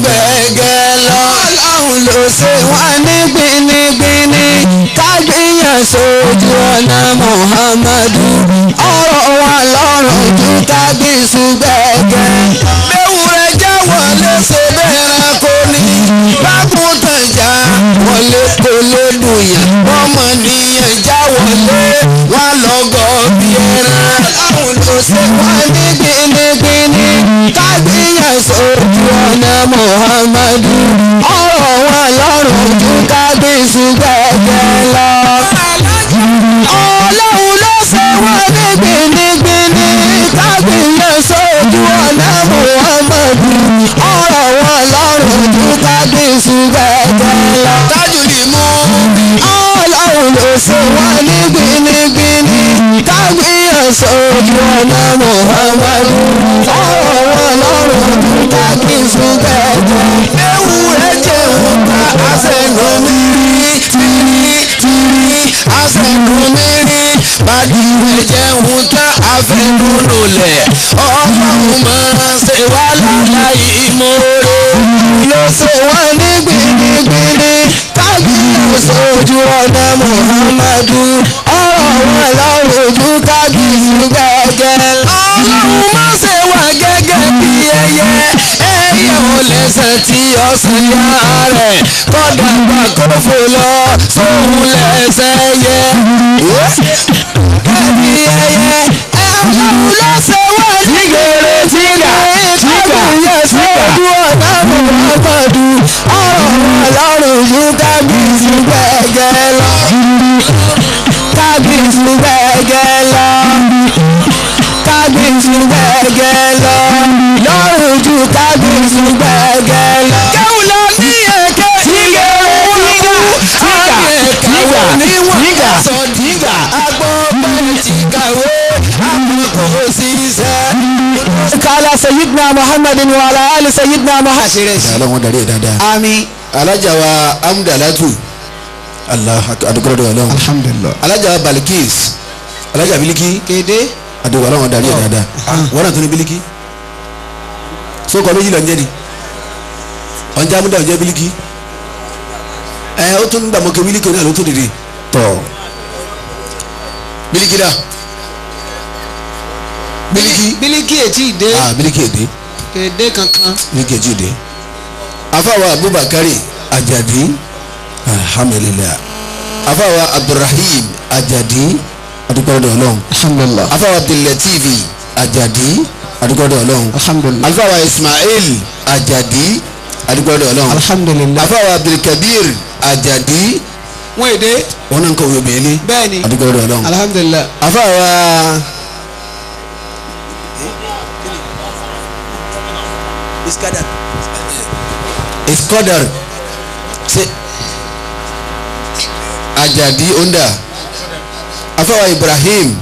gbẹ̀gẹ̀ lọ. Ọlọ́run ló ṣe wá ní gbinigbini kágbìyàn sójú ọ̀nà Muhammadu ọ̀rọ̀ wa lọ́rùn ju kágbìsù gbẹ̀gẹ̀. Béwúrẹ́ já wọlé ṣe bẹ́ẹ̀ ẹranko ni. Bágùntàn já wọlé kó lè dùn yàn. Bọ́mọnìyàn já wọlé wọn lọ́gọ́ bí ẹran. Ọlọ́run ló ṣe wá ní gbinigbini kágbìyàn sójú ọ̀nà Muhammadu ọ̀rọ̀ wa lọ́rùn ju kágbìsù gbẹ̀gẹ̀ lọ. Ọlọ́run ló ṣe wá ní gbinigbini kágbìyàn sójú ọ̀nà Muhammadu ọ̀rọ̀ wọn lọ́rùn ju kágbìsù gbẹ̀gẹ̀ lọ. Tájùlì mú Ọlọ́run ló ṣe wá ní gbinigbini kágbìyàn sójú ọ̀nà Muhammadu ọ̀rọ̀ wọn lọ́rùn ju kágbìsù gbẹ̀gẹ̀. Ewúrẹ́ jẹun ká àṣẹnu mi rí tìrí tìrí àṣẹnu mi rí. Bàdìrẹ jẹun ká àfẹnu lulẹ̀. Ọlọ́run máa ṣe wá láláì mọ́rẹ́. Ló ṣe wá ní gbinigbini kágbìyàn sójú ọ̀nà Muhammadu ọ̀rọ̀ wọn lọ́rùn ju kágbìsù gbẹ̀gẹ̀ lọ. Ọlọ́run máa ṣe wá gẹ́gẹ́ bí ẹyẹ. Ẹyẹ ò lẹ́sẹ̀ tí ọ̀sán yá rẹ̀. Kọ́dà gbà kó fò lọ sóhun lẹ́sẹ̀ yẹ. Gẹ́gẹ́ bí ẹyẹ. Ọlọ́run ló ṣe wá ní Tíga tíga kágbìyàn sójú ọ̀nà Muhammadu ọ̀rọ̀ wọn lọ́rùn ju kágbìsù gbẹ̀gẹ̀ lọ. Kágbìsù gbẹ̀gẹ̀ lọ. Kágbìsù gbẹ̀gẹ̀ lọ. Lọ́rùn ju kágbìsù gbẹ̀gẹ̀ lọ. Kéwù lọ ní ẹ̀kẹ́ Tíga tíga tíga tíga tíga. Kala Sayyidina Muhammadin wa ala ali Sayyidina Muhammad. Ọlọ́run darí ẹ̀ dáadáa. Àmín. Alájà wa Amúdàlátù Allah adúgbò Ọlọ́run. Alhamdulillah. Alájà wa Balikis Alájà Biliki Kéde. adúgbò Ọlọ́run darí ẹ̀ dáadáa. Wọ́n náà tún ní Biliki. Sókò méjì lọ ń jẹ́ ni. Ọ̀njẹ́ Amúdà ọ̀njẹ́ Biliki. Ẹ ó tún gbàmọ́kẹ́ Biliki náà ló tún dìde. Tọ̀ Biliki dà. Biliki Bílíkì ètí ìdé. ah Biliki èdè Kéde kankan. Biliki èjì dé. Afáwa Abubakari Ajadi alhamdulilah. Afáwa Abdulrahim Ajadi adúpẹ́rẹ́dọ̀ Ọlọ́run. Alhamdulillah. Afáwa Abdullatifi Ajadi adúpẹ́rẹ́dọ̀ Ọlọ́run. Alhamdulillah. Afáwa Ismail Ajadi adúpẹ́rẹ́dọ̀ Ọlọ́run. Alhamdulillah. Afáwa Abdulkabir Ajadi Wọ́n èdè. wọn náà ń kọ̀wé obìnrin ní Bẹ́ẹ̀ni. adúpẹ́rẹ́dọ̀ Ọlọ́run. Alhamdulillah. Afáwa Iskadar ṣe Ajadi onda afáwa Ibrahim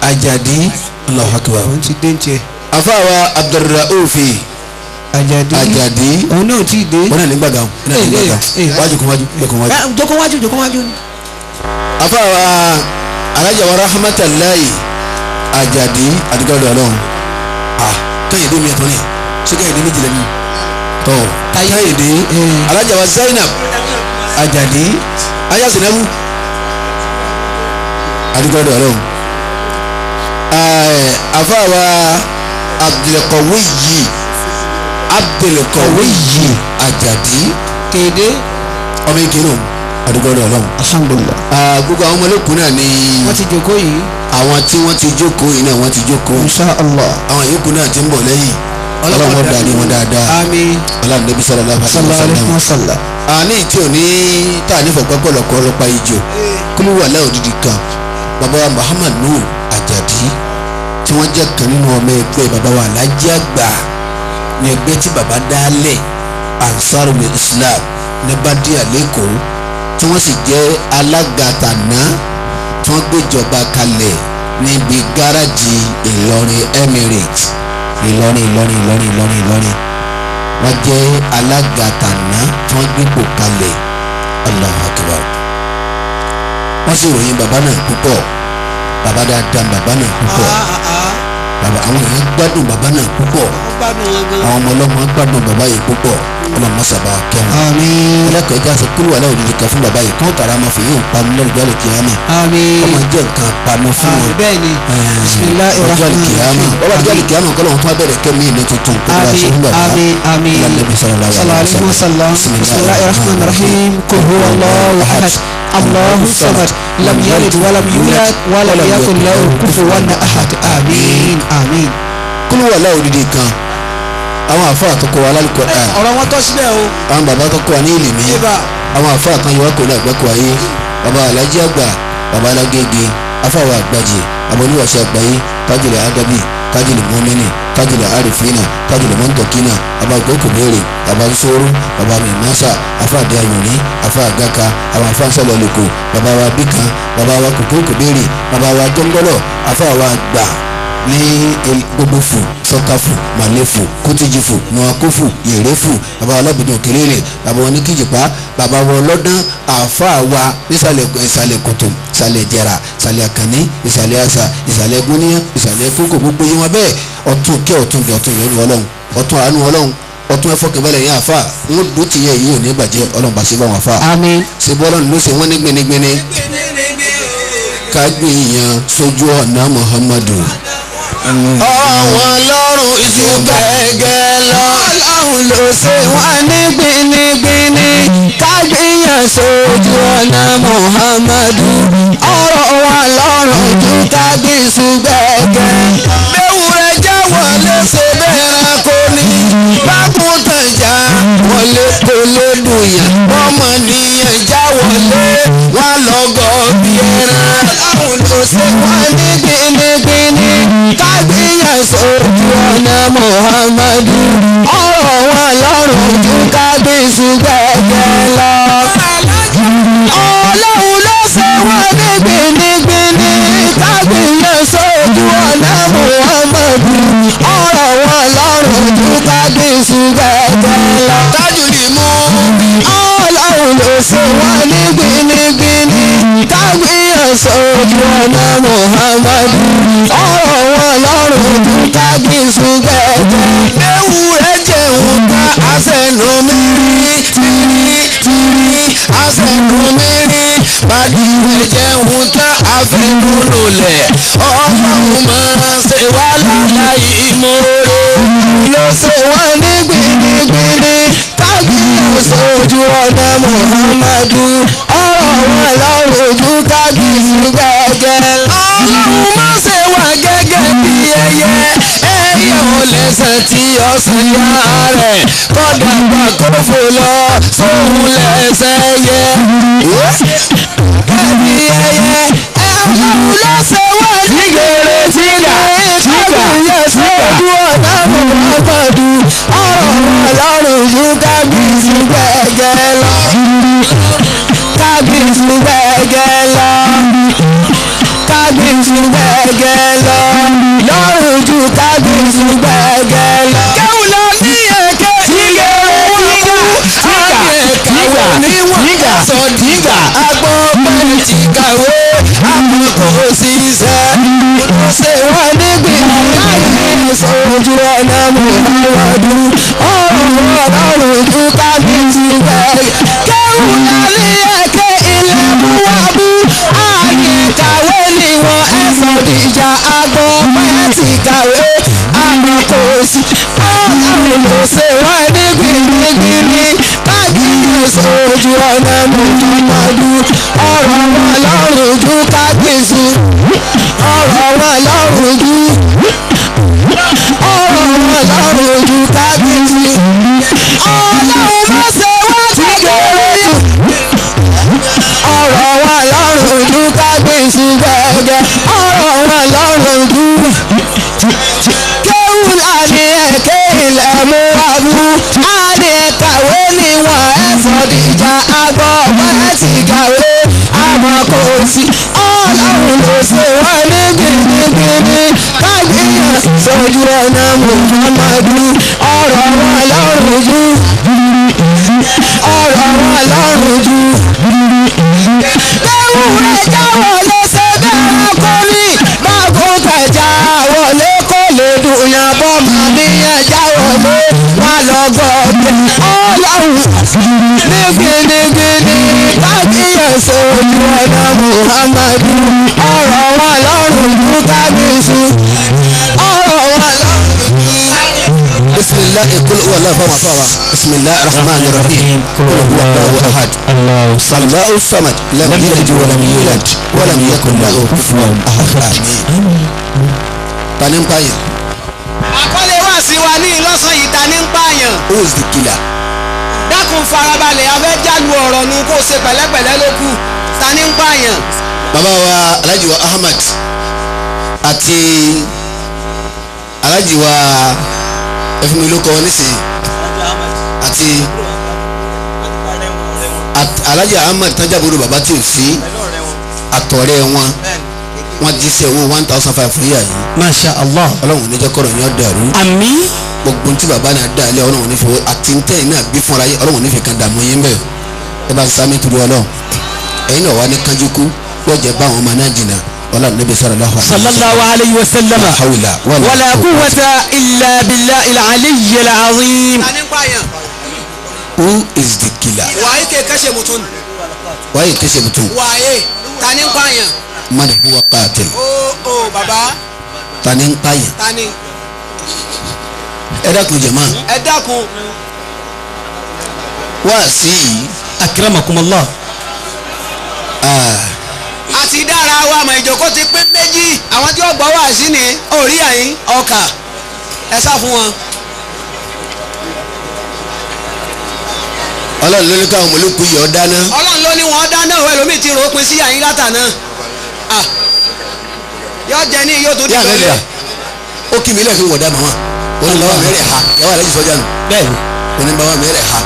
Ajadi Allahu Akbar Òun ti dé ń tiẹ̀. afáwa Abdulraufi Àjàdí. Ajadi Òun náà ti dé. wọn náà ní gbàgà wọn náà ní gbàgà wájú kún wájú kún wájú. Jókòó wájú jókòó wájú. afáwa alájà wa rahmatulahi Ajadi adigunlẹ Ọlọ́run ah kẹyìndé mi ẹtọ ni ṣé kẹyìndé méjì lẹnu tọ kẹyìndé alájà wa Zainab Ajadi aya sinabu adigunlẹ Ọlọ́run afáwa Abdulkawiyi Abdulkawiyi Ajadi Kéde. ọmọ ìkírun adigunlẹ Ọlọ́run Alhamdulillah. gbogbo àwọn ọmọlẹ́kùn náà ni Wọ́n ti jókòó yìí. àwọn tí wọ́n ti jókòó yìí náà wọ́n ti jókòó Insha Allah. àwọn yòókù náà ti ń bọ̀ lẹ́yìn Ọlọ́run ó darí wọn dáadáa Àmín. Ọlọ́run níbi sallallahu alaihi Sallallahu wasallam. alaihi wasallam. Àní tí ò ní tá a nífọ̀ọ́ pẹ́pọ̀lọpọ̀ ọlọ́pàá ijó kúlú wà láì òdìdí kan bàbá wa Muhammad Nuhu Ajadi tí wọ́n jẹ́ kan nínú ọmọ ẹgbẹ́ bàbá wa Alhaji Àgbà ní ẹgbẹ́ tí bàbá dálẹ̀ Ansarul Islam ní Bádíà lẹ́kọ̀ọ́ tí wọ́n sì jẹ́ alága tàná tí wọ́n gbéjọba kalẹ̀ níbi gáràjì Ìlọrin Emirates Ìlọrin Ìlọrin Ìlọrin Ìlọrin Ìlọrin wọ́n jẹ́ alága tàná tí wọ́n gbépò kalẹ̀ Allahu Akbar wọ́n sì ròyìn bàbá náà púpọ̀ bàbá dáadáa bàbá náà púpọ̀ Bàbá àwọn èèyàn gbádùn bàbá náà púpọ̀, àwọn ọmọ ọlọ́mọ gbádùn bàbá yìí púpọ̀. Ọlọ́mọ sábà kẹwọn. Àmín. Ẹlẹ́kọ̀ọ́ ẹja sọ kúlù wà láwọn òdìdí kan fún bàbá yìí kán tààrà máa fi yóò pamọ́ lọ́dún ọjọ́ àlùkìyámà. Àmín. Ọmọ jẹ́ nǹkan pamọ́ fún wọn. Bẹ́ẹ̀ ni. Bismillahir Ọjọ́ rahmanir àlùkìyámà. rahim. Bàbá ọjọ́ àlùkìyámà kọ́ lóun tún á bẹ̀rẹ̀ kẹ́mi ìlú tuntun kó bá a ṣe fún bàbá. Àmín, àmín. Ìlànà Sallallahu alayhi wa sallam. Bismillahir rahmanir rahim. Qul huwa Allahu ahad. Allahu samad. Lam yalid wa lam yulad wa lam yakun lahu kufuwan ahad. Àmín, àmín. Kúlù wà láwọn òdìdí kan, àwọn àfáà tó kọ́ wa lálùkọ́ Ọ̀rọ̀ wọn tọ́ síbẹ̀ o. Àwọn bàbá tó kọ́ wa ní ìlìmí, Ibà. àwọn àfáà kan yọ wá kò ní àgbákò ayé, bàbá alájí àgbà, bàbá alágége, afáwà àgbàjì, àbọ̀ oníwàṣẹ àgbáyé, tájìlẹ̀ ádábì, tájìlẹ̀ mọ́mìnì, tájìlẹ̀ àrífínà, tájìlẹ̀ mọ́ntọ́kínà, bàbá gbẹ́kùbéèrè, bàbá nsóró, bàbá mímásà, afáàdé ayọ̀ní, afá àgàkà, àwọn afá nsọ̀lọ̀ lòkò, bàbá wa bíkan, bàbá wa kòkó kòbéèrè, bàbá wa jọ́ngọ́lọ̀, afáwa àgbà ní gbogbo fù, sọkafu, màlẹ́fù, kótíjìfù, nùwàkófù, yèrèfù, bàbá alábìdún kérérè, bàbá wọn ní kíjìpá, bàbá wọn lọ́dán, àáfàá wa nísàlẹ̀, ìsàlẹ̀ kòtò, ìsàlẹ̀ jẹrà, ìsàlẹ̀ àkànní, ìsàlẹ̀ àṣà, ìsàlẹ̀ gúnníyàn, ìsàlẹ̀ kókò, gbogbo yín wọn bẹ́ẹ̀. Ọ̀tún kẹ́, ọ̀tún gẹ̀, ọ̀tún yọ̀ọ́nù ọlọ́run, ọ̀tún àánú ọlọ́run, ọ̀tún ẹ̀fọ́kẹ́bẹ́lẹ̀ yẹn àáfàá ń dùn tìyẹ̀ yìí ò ní bàjẹ́. Ọlọ́run bá ṣe bá wọn àáfàá. Àmín. Ṣe bọ́lọ́run ló ṣe wọ́n ní gbinigbini ká gbìyàn sójú ọ̀nà Muhammadu ọ̀wọ́n lọ́rùn iṣu gẹ́gẹ́ lọ. Ọlọ́run ló ṣe wọ́n ní gbinigbini ká gbìyàn sójú ọ̀nà Muhammadu. Ọ̀rọ̀ wa lọ́rùn ju ká gbìsù gbẹ̀gẹ́. Bẹ́wùrẹ́ já wọlé ṣe bẹ́ẹ̀ rákò ní. Bákúntàn já wọlé kó ló dùn yàn. Bọ́mọ nìyẹn já wọlé wọn lọ́gọ́ bí ẹran. Ọlọ́run ló ṣe wọ́n ní gbinigbini ká gbìyàn sójú ọ̀nà Muhammadu. Ọ̀rọ̀ wa lọ́rùn ju ká gbìsù gbẹ̀gẹ́ lọ. Ọlọ́run ló ṣe wọ́n ní gbinigbini ká gbìyàn sójú ọ̀nà Muhammadu. Ọ̀rọ̀ wọn lọ́rùn ju ká gbìsù gbẹ̀gẹ́ lọ. Tájùlì mú. Ọlọ́run ló ṣe wọ́n ní gbinigbini ká gbìyàn sójú ọ̀nà Muhammadu. Ọ̀rọ̀ wọn lọ́rùn ju ká gbìsù gbẹ̀gẹ́. Bẹ́wùrẹ́ jẹun ká àṣẹnu mi rí tìrí tìrí àṣẹnu mi rí. Bàdìrẹ̀ jẹun tá àfẹnú lulẹ̀. Ọlọ́run máa ṣe wá láláì mọ́rẹ́. Ló ṣe wọ́n ní gbinigbini ká gbìyàn sójú ọ̀nà Muhammadu. Ọ̀rọ̀ wọn lọ́rùn ju ká gbìsù gbẹ̀gẹ́. Ọlọ́run máa ṣe wá gẹ́gẹ́ bí ẹyẹ. Ẹyẹ ò lẹ́sẹ̀ tí ọ̀sán yá rẹ̀. Kọ́dà gbà kó fò lọ sóhun lẹ́sẹ̀ yẹ. Bí ẹyẹ, Ọlọ́run ló ṣe wọ́n ní gbinigbini ká gbìyàn sójú ọ̀nà Muhammadu. Ọ̀rọ̀ wọn lọ́rùn ju ká gbìsù gbẹ̀gẹ́ lọ. Ká gbìsù gbẹ̀gẹ́ lọ. Ká gbìsù gbẹ̀gẹ́ lọ. Lọ́rùn ju ká gbìsù gbẹ̀gẹ́ lọ. Kẹ́hùn lọ ní ẹ̀kẹ́ ilé wọn kú. Àmì ẹ̀kàwé níwọ̀n sọ dìgbà. Agbọ́ pẹ̀lú ti kàwé. Àmọ́ kò ṣiṣẹ́. Ṣe wọ́n ní gbìyànjú sójú ọ̀nà Muhammadu. Ọ̀rọ̀ ọlọ́run ju ká gbìsù gbẹ̀gẹ́. Kẹ́hùn lọ ní ẹ̀kẹ́ ilé buwabú. Ààyè kàwé ni wọ́n ẹ̀sọ́ dìjà. Agbọ́ pẹ́ ti kàwé. Àmọ́ kò sí. Ọlọ́run ló ṣe wọ́n ní gbìngbìngbìngbì ká gbìyànjú sójú ọ̀nà Muhammadu. Ọ̀rọ̀ ọlọ́run ju ká gbìsù. Ọ̀rọ̀ wọn lọ́rùn ju. Ọ̀rọ̀ wọn lọ́rùn ju ká gbìsù. Ọlọ́run má ṣe wá kékeré. Ọ̀rọ̀ wọn lọ́rùn ju ká gbìsù gẹ́gẹ́. Ọ̀rọ̀ wọn lọ́rùn ju. Kéwù láti ẹ̀kẹ́ ilẹ̀ mú abú. Àní kàwé ni wọ́n ẹ̀fọ́ dìjà. Àgbọ̀ bẹ́ẹ̀ ti kàwé. Àmọ́ kò sí. Ọlọ́run ló ṣe wọ́n ní gbinigbini ká gbìyàn sójú ọ̀nà Muhammadu. Ọ̀rọ̀ wọn lọ́rùn jù. Ọ̀rọ̀ wọn lọ́rùn jù. Bẹ́ẹ̀rù rẹ̀ jáwọ́ ló ṣe bẹ́ẹ̀ kọ́ ní. Báàgùn tẹ̀já wọlé kó lè Ọgọ́jẹ ọlọ́run ní gbinigbini kábíyèsí ojú ọ̀nà Muhammadu ọ̀rọ̀ wọn lọ́rùn ju kábíyèsí ọ̀rọ̀ wọn lọ́rùn. Bisimilahi kul huwa Allahu ahad. Bisimilahi rahman rahim. Kul huwa Allahu ahad. Allahu samad. Lam yalid walam yulad walam yakun lahu kufuwan ahad. Tani ń pààyàn? Àkọlé wá sí wa ní ìlọ́sàn yìí, ta ní ń pààyàn? Who is the killer? Dákun farabalẹ̀, afẹ́ jálu ọ̀rọ̀ nu, kó o ṣe pẹ̀lẹ́pẹ̀lẹ́ ló kù. Ta ní ń pààyàn? Bàbá wa Alhaji wa Ahmad àti Alhaji wa ẹfúnmi ló kọ wọn nísìnyí àti Alhaji Ahmad tajabodo bàbá tí ò sí àtọ̀rẹ́ wọn, wọ́n jíṣẹ́ owó 1500 fún yíyá yìí. Masha Allah. Ọlọ́run níjẹ́ kọ́rọ̀ yẹn dàrú. Àmín. Gbogbo tí bàbá náà dá ilé, Ọlọ́run ní fi àti ntẹ́yìn náà bí fúnra yín, Ọlọ́run ní fi kan dààmú yín bẹ́ẹ̀. Ẹ bá ń sá mi torí Ọlọ́run, ẹ̀yin náà wà ní kánjú kú yóò jẹ́ bá àwọn ọmọ náà jìnnà. Ọlọ́run níbi sallallahu alaihi wasallam. Sallallahu alayhi wa sallam. La hawla wala quwwata illa billahi al-aliyyi al-azim. Ta ní ń pààyàn? Who is the killer? Wàá ké kẹ́sẹ̀ mutun. Wáyé kẹsẹ̀ mutum. Wàá ta ní ń pààyàn? Man huwa qatil. Ó bàbá. Ta ní ń pààyàn? Ta ní? Ẹ dákun jẹ̀mọ́. Ẹ dákun. Wá sí yìí. Akramakumullah. Àti dára wa àmọ́ ìjókòó ti pín méjì. Àwọn tí ó gbọ́ wá sí ni orí àyín ọkà ẹ sá fún wọn. Ọlọ́run ló ní káwọn mọ̀lúkú yìí ọ dáná. Ọlọ́run ló ní wọn dáná o, ẹlòmíì ti rò ó pin sí àyín látàná. Yọ jẹ ní yóò tó yà dìbò á lé. lẹ́yìn ó kí mi lẹ́ẹ̀kí wọ̀dà màmá wọn ní bàbá mi rẹ̀ ha yàrá àlejò sọ́jà nù. Bẹ́ẹ̀ni. Wọn ní bàbá mi rẹ̀ ha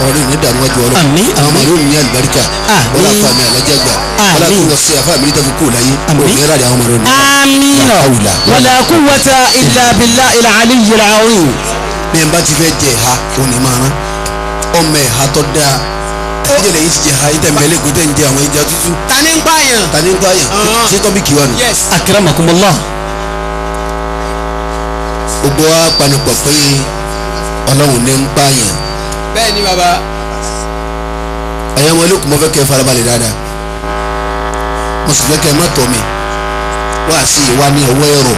ọ̀rọ̀ ní ní dànù wájú Ọlọ́run. Àmín, àwọn àmín. màlúù ní àlùbáríkà. Àmín. Wọ́n àfa mi àlọ́jà gbà. Wọ́n Àmín. àti wọ́n sí àfa mi nítorí kú láyé. Àmín. Òní rà ní àwọn ọmọ rẹ̀ nù. Àmín. La hawla wala quwwata illa billahi al-aliyyi al-azim. Bí ẹ bá ti fẹ́ jẹ ẹ̀ha òní máa rán ọmọ ẹ̀ha tó dáa. Ẹ̀jẹ̀ lẹ́yìn ti jẹ ẹ̀ha yìí tẹ̀ mẹ́lẹ̀ kó tẹ̀ ń jẹ àwọn ẹja tútù. Ta ní ń pààyàn? Ta ní ń pààyàn? Ṣé tọ́bíkì wà nù? Yes. Akramakumullah. Gbogbo wa panupọ̀ pé Ọlọ́run ní ń pààyàn. Bẹ́ẹ̀ ni bàbá. Ẹ̀yàn wọn olókùn, mo fẹ́ kẹ́ ẹ farabalẹ̀ dáadáa, mo sì fẹ́ kẹ́ ẹ má tọ̀ mi wá sí ìwá ní ọwọ́ ẹ̀rọ,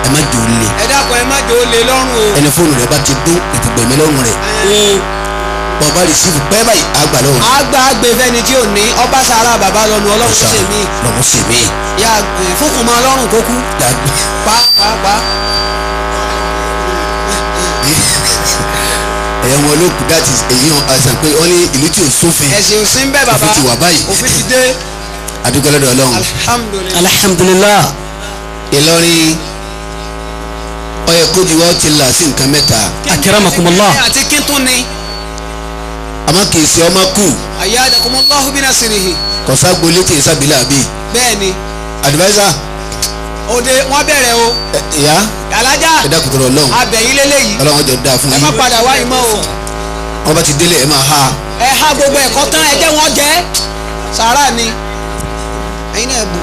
ẹ má jò lè. Ẹ dákun, ẹ má jò ó lé lọ́rùn o. Ẹni fóònù rẹ bá ti dún, ètò gbẹ̀mí lọ́rùn rẹ̀ bọ́ọ̀ bá rìsífù pẹ́ báyìí, àgbà lọ́rùn. Àgbà àgbè fẹ́ni tí ò ní ọba sara bàbá lọ́nu. Ọlọ́run ṣe mí. Lọ́mú sí mi. Yà fúnkùn mọ́ ọlọ́run kó kú. Pa pa pa. Ẹ̀yàn wọn olókùn, that is èyí hàn àṣà pé wọ́n ní ìlú tí ò sófin. Ẹ̀sìn ò sí ń bẹ́ bàbá. Òfin ti wà báyìí. Òfin ti dé. Adúgbò lọ́dọ̀ Ọlọ́run. Alhamdulilayi. Alhamdulillah. Ìlọrin ó yẹ kójú wa ó ti là sí nǹkan mẹ́ta. Akramakumullah. Àti kíntún ni. Àmọ́ kì í ṣe ọmọ kù. Ayyadakumullahu binasirihi. Kọ̀ságbó létí ìsábìlà bíi Bẹ́ẹ̀ ni. Advisor. Òde wọn bẹ̀rẹ̀ o. Ìyá. Alájà. Ẹ dákun tó lọ lọ́hùn. Abẹ̀yìn lélẹ́yìí. Ọlọ́run jọ dáa fún Ẹ má yín. padà wáyé mọ́ o. Wọ́n bá ti délé, ẹ máa ha. Ẹ há gbogbo ẹ̀kọ́ tán, ẹ jẹ́ wọn jẹ́ sàrà ni ẹ̀yin náà bù.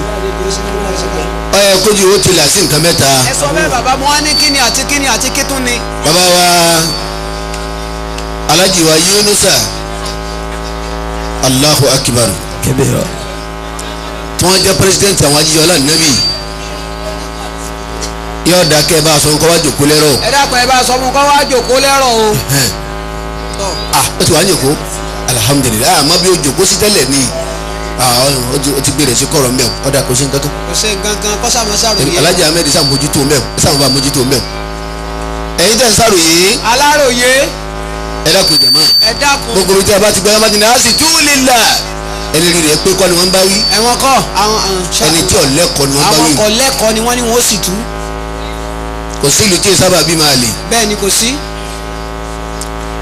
Ó yẹ kójú ó ti là sí nǹkan mẹ́ta. Ẹ sọ bẹ́ẹ̀ bàbá, mo wá ní kíni àti kíni àti kítún ni. Bàbá wa Alhaji wa Yunusa, Allahu Akbar. Kabira. Tí wọ́n jẹ́ president àwọn ajíjọlá nẹ́bì, yóò dá kẹ́ ẹ bá a sọ nǹkan wá jòkó lẹ́rọ̀. Ẹ dákun, ẹ bá sọ fún kọ́ wá jòkó lẹ́rọ̀ o. Tọ́. Ah, ó ti wá jòkó, alihamudulilayi. Àmọ́ bí o jòkó sí tẹ́lẹ̀ ni, ah, ó ti gbé rẹ̀ sí kọ̀rọ̀ mbẹ́, ọ̀dà kò sí nǹkan kan. Kò ṣe gangan kọ́sàmọ́sàrò yẹn. Alhaji Ahmed sàmójútó mbẹ́, sàmójútó mbẹ́. Ẹ̀yin tẹ̀ ń sàròyé. Aláròye. Ẹ dákun jẹ̀mọ́. Ẹ dákun. Gbogbo ibi tí a bá ti gbọ́ ẹ bá ti ní a sì tú lílà, ẹni rí rẹ̀ pé kọ́ ni wọ́n ń bá wí. Ẹ̀wọ̀n kọ́ àwọn Ẹni tí ọ̀lẹ́kọ̀ọ́ ni wọ́n bá àwọn wí. kọ̀ lẹ́kọ̀ọ́ ni wọ́n ní wọ́n ó sì tú. Kò sí ìlú tí ì sábà bí máa lè. Bẹ́ẹ̀ ni, kò sí.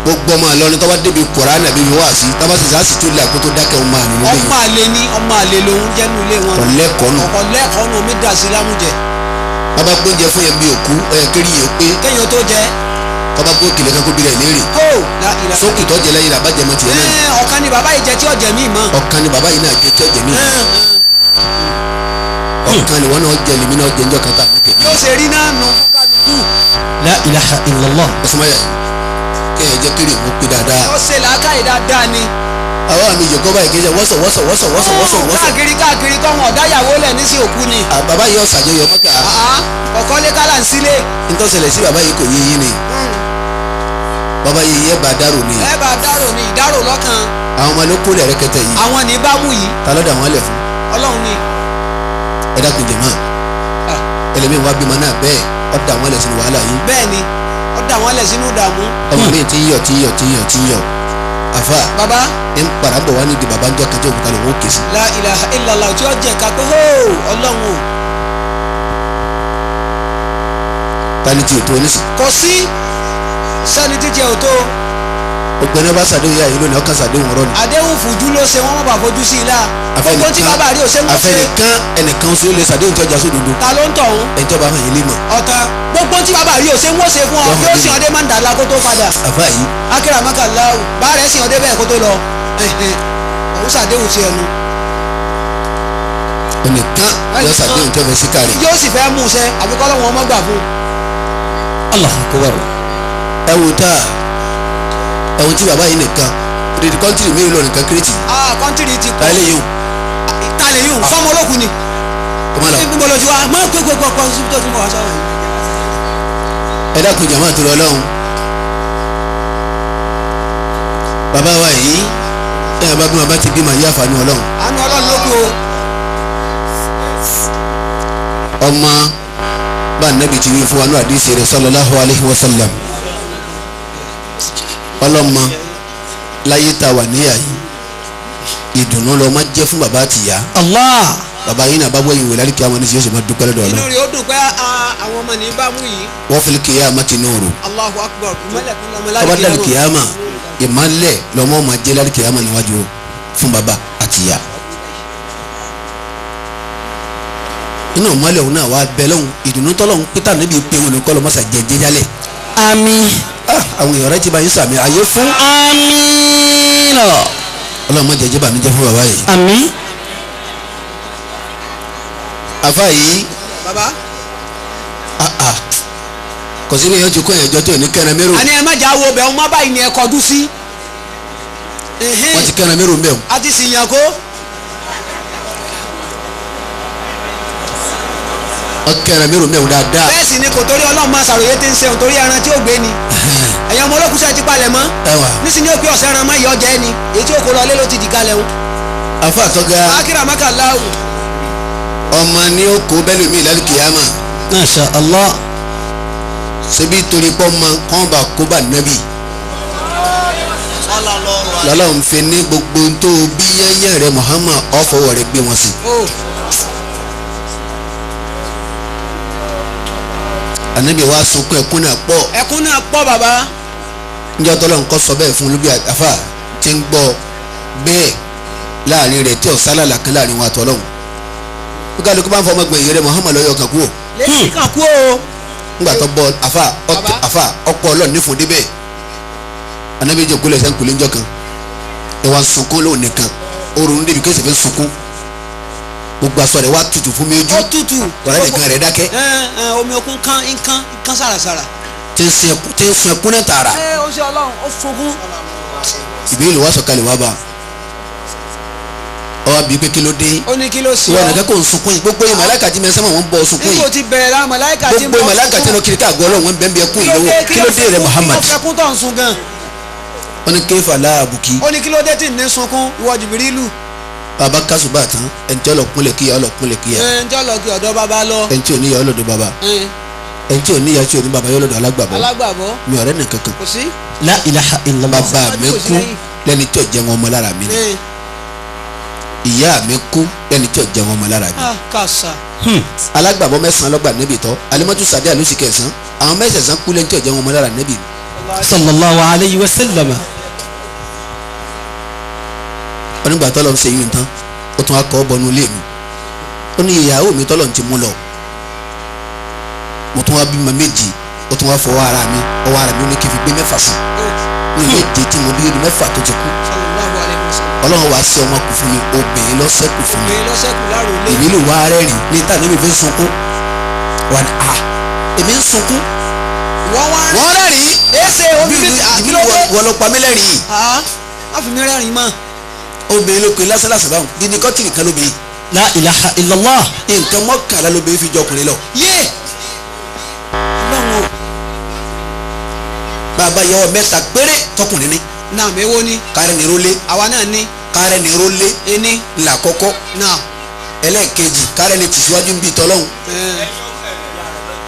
Gbogbo ọmọ Ìlọrin tó bá débi Kùránì àbí ibi wáàsí tó bá sì sá sì tún lè àkótó dákẹ́, ọmọ àlè ló Ọmọ àlè ni, ọmọ àlè lòun jẹ́nu ilé wọn. Ọ̀lẹ́kọ̀ọ́ nù. Ọ̀kọ̀ lẹ́kọ̀ọ́ nù, omi dà sí lámújẹ. Bàbá gbóúnjẹ fún yẹn bí òkú ẹ̀ kiri yẹn pé Kéèyàn tó jẹ. Tọ́ba gbó kìlẹ̀ kan kó bí rẹ̀ léèrè. Kó la ìlà. Sókè tó jẹ lẹ́yìn rẹ̀ àbájẹmọ tiẹ̀ náà. Ẹ ọ̀kan ni bàbá yìí jẹ tí ọ̀jẹ̀ mí mọ́. Ọ̀kan ni bàbá yìí náà jẹ tí ọ̀jẹ̀ mí. Ọ̀kan ni wọ́n náà jẹ, lèmi náà jẹ ńjọ́ kan tá a ní kẹ́. Yóò ṣe rí náà nù kálukú. La ilaha illallah. Ọ̀sùnmáyà. jẹ́ kéré òun pé dáadáa. Ó ṣe làákàyè dáadáa ni. Àwọn àmì ìjòkó báyìí kì í ṣe wọ́sọ̀ wọ́sọ̀ wọ́sọ̀ wọ́sọ̀ wọ́sọ̀ wọ́sọ̀. Káàkiri káàkiri kọ́ wọn ọ̀dáyàwó lẹ̀ ní sí òkú ni. Bàbá yìí ọ̀sàjọyọ̀ mọ́kà. Ọ̀kọ́ lé kálá ń sílé. Ntọ́sẹ̀lẹ̀ sí bàbá yìí kò yé yín ni. Bàbá yìí yẹ bá dárò ni. Ẹ bá dárò ni, ìdárò lọ́kàn. Àwọn ọmọ ló kó lẹ̀ rẹ́kẹtẹ yìí. Àwọn ní bá mú yìí. Ta ló dà wọ́n lẹ̀ fún? Ọlọ́run ni. Ẹ dákun jẹ̀mọ́. Ẹlẹ́mìí wá bímọ náà bẹ́ẹ̀ ó dà wọ́n lẹ̀ sínú wàhálà yìí. Bẹ́ẹ̀ ni, ó dà wọ́n lẹ̀ sínú ìdààmú. Ọmọ mi ti yọ̀ ti yọ̀ ti yọ̀ ti yọ̀. Àfà. Bàbá. Ń padà bọ̀ wá nídìí bàbá ń jọ kájọ òkúta lòun ó ké sí. La ilaha illallah tí ó jẹ ká pé hóò Ọlọ́run o. Tani ti ètò onísì. Kò sí sẹ́ni jíjẹ ò tó. Ọ̀gbẹ́ni ọba sàdéhùn yà yìí lónìí ọkàn sàdéhùn ọ̀rọ̀ ni. Àdéhùn fùjú ló ṣe wọ́n má bàa fojú sí i la. Gbogbo tí bàbá rí o ṣe ń ṣe. Àfẹnìkan ẹnìkan ṣe ó lè sàdéhùn tí ọjà sódodo. Ta ló ń tọ̀ ọ́n? Ẹni tí ọba hàn yín lè mọ̀. Ọ̀tá gbogbo tí bàbá rí o ṣe ń wọ́n ṣe fún ọ yóò sìn ọdẹ máa ń dàlá kó tó padà. Àfà yìí. Akérèmọ́kà láwù bá rẹ̀ sìn ọdẹ bẹ́ẹ̀ kó tó lọ. Òun sàdéhùn ti ẹnu. Ẹnìkan yóò sàdéhùn tí ọbẹ̀ sí kárẹ̀. Yóò sì fẹ́ mú un ṣẹ àbíkọ́ lọ́wọ́ ọmọ gbà fún un. Allahu Akbar. Ẹ wò tá ẹ wò tí bàbá yìí nìkan òdìdí kọ́ńtìrì mélòó lọ nìkan kírètì. Kọ́ńtìrì ti kọ́. Ta lè yóò. Ta lè yóò fọmọ olókùn ni. Kọ́mọ lọ. Níbo ló ti wá mọ pé gbogbo ọkọ síbi tó ti mọ wá sọ́wọ́ yìí. Ẹ dákun jàmá tó lọ lọ́hùn. Bàbá wa yìí ẹ bá bí wọn bá ti bímọ yí àǹfààní Ọlọ́run. Àánú Ọlọ́run ló kú o. Ọmọ bá nàbì tí wí fún wa ní àdìsí rẹ̀ sallallahu alayhi wa sallam. Ọlọ́mọ láyé tá a wà níyà yìí ìdùnnú lọ máa jẹ́ fún bàbá àtìyá. Allah. Bàbá yìí náà bá wẹ̀yìn wò lálẹ́ kí àwọn oníṣẹ́ yóò sì máa dúpẹ́ lọ́dọ̀ Ọlọ́run. Inú rẹ̀ ó dùn pé àwọn ọmọ ní bá mú yìí. Wọ́n fi kíyámà ti nuru. Allahu akbar ìmọ̀lẹ̀ kún lọ́mọ Tọ́ba lálẹ́ dàlí kíyámà ìmọ̀lẹ̀ lọ́mọ máa jẹ́ lálẹ́ kíyámà níwájú fún bàbá àtìyá. Inú ìmọ̀lẹ̀ òun náà wà bẹ́ lọ́hùn ìdùnnú tọ́lọ́hùn pété níbi ìpè òun ní kọ́lọ́ mọ́sà jẹ́ jẹ́jálẹ̀. Àmín. Àwọn èèyàn rẹ ti bá yín sàmì ayé fún. Àmín. Ọlọ́run má jẹ́ jẹ́ bànújẹ́ fún bàbá yìí. Àmín. Àfa yìí. Bàbá. Kò sí ní ìyẹn ti kó ẹ̀jọ́ tó ní kẹrin mérò. Àní ẹ má jà wo bẹ̀ ọmọ báyìí ni ẹ kọjú sí. Wọ́n ti kẹrin mérò ń bẹ̀ o. A ti sì yàn kó. Wọ́n kẹrin mérò ń bẹ̀ o dáadáa. Bẹ́ẹ̀ sì ni kò torí Ọlọ́run máa ṣàròyé tí ń ṣe òun torí ẹran tí ó gbé ni. Ẹ̀yin ọmọ olókùn sẹ́ẹ̀ ti palẹ̀ mọ́. Nísìnyí ó pé ọ̀sẹ̀ ẹran máa yọ ọjà ẹni èyí tí ó kó lọ lé ló ti dì kalẹ̀ o. Afa àtọ́gá. Akíra maka láwù. Ọmọ ni ó kó bẹ́ẹ̀ lómi ìlàlù kìyàmà. Masha Allah. Ṣebí torí pọ́ ma kàn bá kó bá nẹ́bì. Lọ́lọ́run fi ní gbogbo tó bí yẹ́nyẹ́ rẹ̀ Muhammad ọ̀fọwọ́ rẹ̀ gbé wọn sí. Ànábì wa sunkún ẹkún náà pọ̀. Ẹkún náà pọ̀ bàbá. Njẹ́ tọ́lọ́ nǹkan sọ bẹ́ẹ̀ fún olúbi àfà tí ń gbọ́ bẹ́ẹ̀ láàrin rẹ̀ tí ọ̀sálàlà kan láàrin wọn àtọ́lọ́hún. Bí kálukú bá ń fọmọ gbẹ̀yìn rẹ̀ Muhammad lọ́yọ̀ kan kú o. Lẹ́yìn kan kú o. Ngbà tó bọ àfà àfà ọkọ Ọlọ́run ní fún débẹ̀. Ànábì jẹ́ kúlẹ̀ sẹ́ńkùlé ńjọ́ kan. Ẹ wá sunkún lóun nìkan. Oorun débi kí ó sì fi sunkún. Gbogbo aṣọ rẹ̀ wá tutù fún mi ojú. Ó tutù. Ọ̀rẹ́ nìkan rẹ̀ dákẹ́. Omi okun kan nǹkan nǹkan sàràsàrà. Tí ń sun ẹkún náà tààrà. Ṣé o ṣe Ọlọ́run ó sunkún. Ìbéèrè wa sọ̀kalẹ̀ wá bá ọ wá bí pé kí ló dé. Ó ní kí ló ṣe ọ. Ìwọ nìkan kò ń sunkún yìí gbogbo màláíkà tí mẹsàn-án wọn bọ sunkún yìí. Nígbò tí bẹ̀rẹ̀ la màláíkà tí gbogbo màláíkà tí lọ kiri ká àgọ́ Ọlọ́run wọn bẹ́ẹ̀ bí ẹkún yìí lọ́wọ́ kí ló dé rẹ Muhammad. Kí ló fẹ́ kún tó ń sun gan. Ó ní kéfà láàbùkí. Ó ní kí ló dé tí ń ní sunkún ìwọ Jìbìrìlù. Bàbá kásùbà tán ẹni tí ọlọ́kúnlẹ̀ kíyà ọlọ́kúnlẹ̀ kíyà. Ẹni tí ọlọ́kì ọ̀dọ́ bàbá lọ. Ẹni tí ò níyà ọlọ́dọ̀ bàbá. Ẹni tí ò níyà tí ò ní bàbá yọ lọ́dọ̀ alágbàbọ̀. Alágbàbọ̀. Mi ọ̀rẹ́ nìkan kan. Kò sí. La ilaha illallah. Bàbá mi kú lẹ́ni tí ò jẹun ọmọ lára mi ni. Ìyá mi kú lẹ́ni tí ò jẹun ọmọ lára mi. Kàṣà. Alágbàbọ̀ mẹ́sàn-án lọ́gbà níbi tọ́ Alimọ́tù Sàdíà ló sì kẹsàn-án àwọn mẹ́sàn-án kú lẹ́ni tí ò jẹun ọmọ lára níbi. Sallallahu alayhi wa sallam. Onígbà tọ́lọ́ ń ṣe yún tán ó tún wá kọ́ bọnú ilé mi ó ní ìyàwó mi tọ́lọ̀ ń ti mú lọ mo tún wá bímọ méjì ó tún wá fọwọ́ ara mi ọwọ́ ara mi ó ní kí n fi gbé mẹ́fà sí ní méje tí mo bí ó ní mẹ́fà tó ti kú Ọlọ́run wá sí ọmọ kù fún mi obìnrin lọ́sẹ̀kù fún mi ìbílù wá rẹ́rìn ní tàbí mi fi ń sunkún wà ní a èmi ń sunkún Wọ́n wọ́n rẹ́rìn ẹsẹ̀ omi fi àkìlọ́wọ́. ìwọ ló pa mí lẹ́rìn yìí. Má fi mí rẹ́rìn mọ́. Obìnrin ló pe lásánlásán báwọn dídí kọ́tìrì kan lóbìnrin. La ilaha illallah. Nǹkan mọ́kànlá lóbìnrin fi jọ ọkùnrin lọ. Yé Ọlọ́run o. Bàbá yọ mẹ́ta péré tọkùnrin ní. Naam, èwo ni. Kárẹ́ ni rólé. Àwa náà ní. Kárẹ́ ni rólé. Ení. Ńlá kọ́kọ́. Naam. Ẹlẹ́ẹ̀kejì kárẹ́ ni tìṣíwájú ń bí tọ́lọ́hún.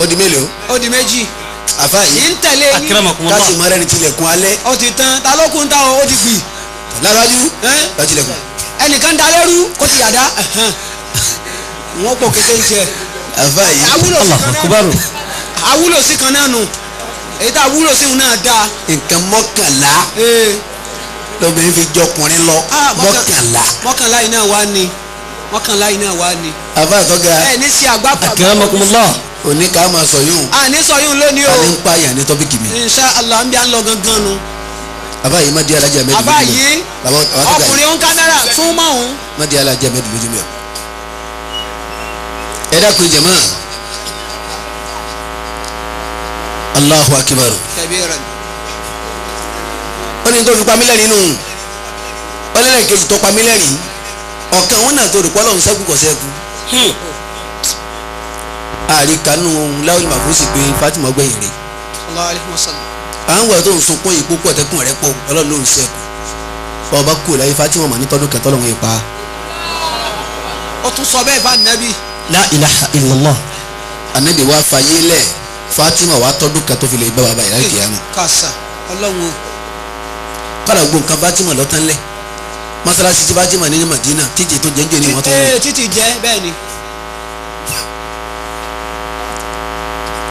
Ó di mélòó? Ó di méjì. Àfa yìí. Yìí ń tẹ̀lé yín. Akramakumullah. Káṣí mọ́rẹ́ ni tilẹ̀kùn alẹ́. Ó ti tán, ta ló kún ta o, ó ti gbì. Lárájú. Lọ́tìlẹ̀kùn. Ẹnìkan da lẹ́rú kó ti yàdá. Wọ́n pọ̀ kété ń jẹ. Àfa yìí. Allahu akbar. Awúlò sí kan náà nù. Èyí tá a wúlò sí òun náà dáa. Nǹkan mọ́kànlá lóbìnrin fi jọkùnrin lọ. Mọ́kànlá. Mọ́kànlá yìí náà wá ní. Mọ́kànlá yìí náà wá ní. Àfa àtọ́ga. Ẹ ní sí àgbàpọ̀. Akramakumullah. Òní ká máa sọ yóò. À ní sọ yóò lónìí o. Ta ni ń pààyàn ní tọ́pìkì mi. Insha Allah ń bí à ń lọ gangan nu. Àfa yìí má di alájà mẹ́rin lójú mi. Àfa yìí ọkùnrin ń kámẹ́rà fún mọ́hún. Má di alájà mẹ́rin lójú mi o. Ẹ dákun jẹ̀mọ́. Allahu akbar. Ó ní tó fi pa mí lẹ́rìn nù. Ó lẹ́rìn kejì tó pa mí lẹ́rìn. Ọ̀kan òun náà tó rò pọ́ lọ́hùn sẹ́kù kọ̀ sẹ́kù. Àríkanú láwọn ìmàfúsì pé Fatima gbẹ̀yìn rè. À ń wẹ̀ tó ń sunkún yìí púpọ̀ tẹ́kùn rẹ̀ pọ̀ Ọlọ́run ló ń sẹ́kù. Ọba kú láyé Fatima mà ní tọdún kẹtọ́ lọ́hùn ipa. Ó tún sọ bẹ́ẹ̀ fún Ànábì. La ilaha illallah. Ànábì wa fàyè lẹ̀ Fatima wa tọdún kẹtọ́ fi lè bá bàbá yìí láì kíyàmá. Kàṣà Ọlọ́run o. Kọ́lá gbogbo nǹkan Fatima lọ́tán lẹ̀. Mọ́sálásí tí Fatima ní Madina tíjì tó jẹ́ ń jẹ́ ní wọ́n tó ń lò. Títì jẹ́ bẹ́ẹ̀ ni.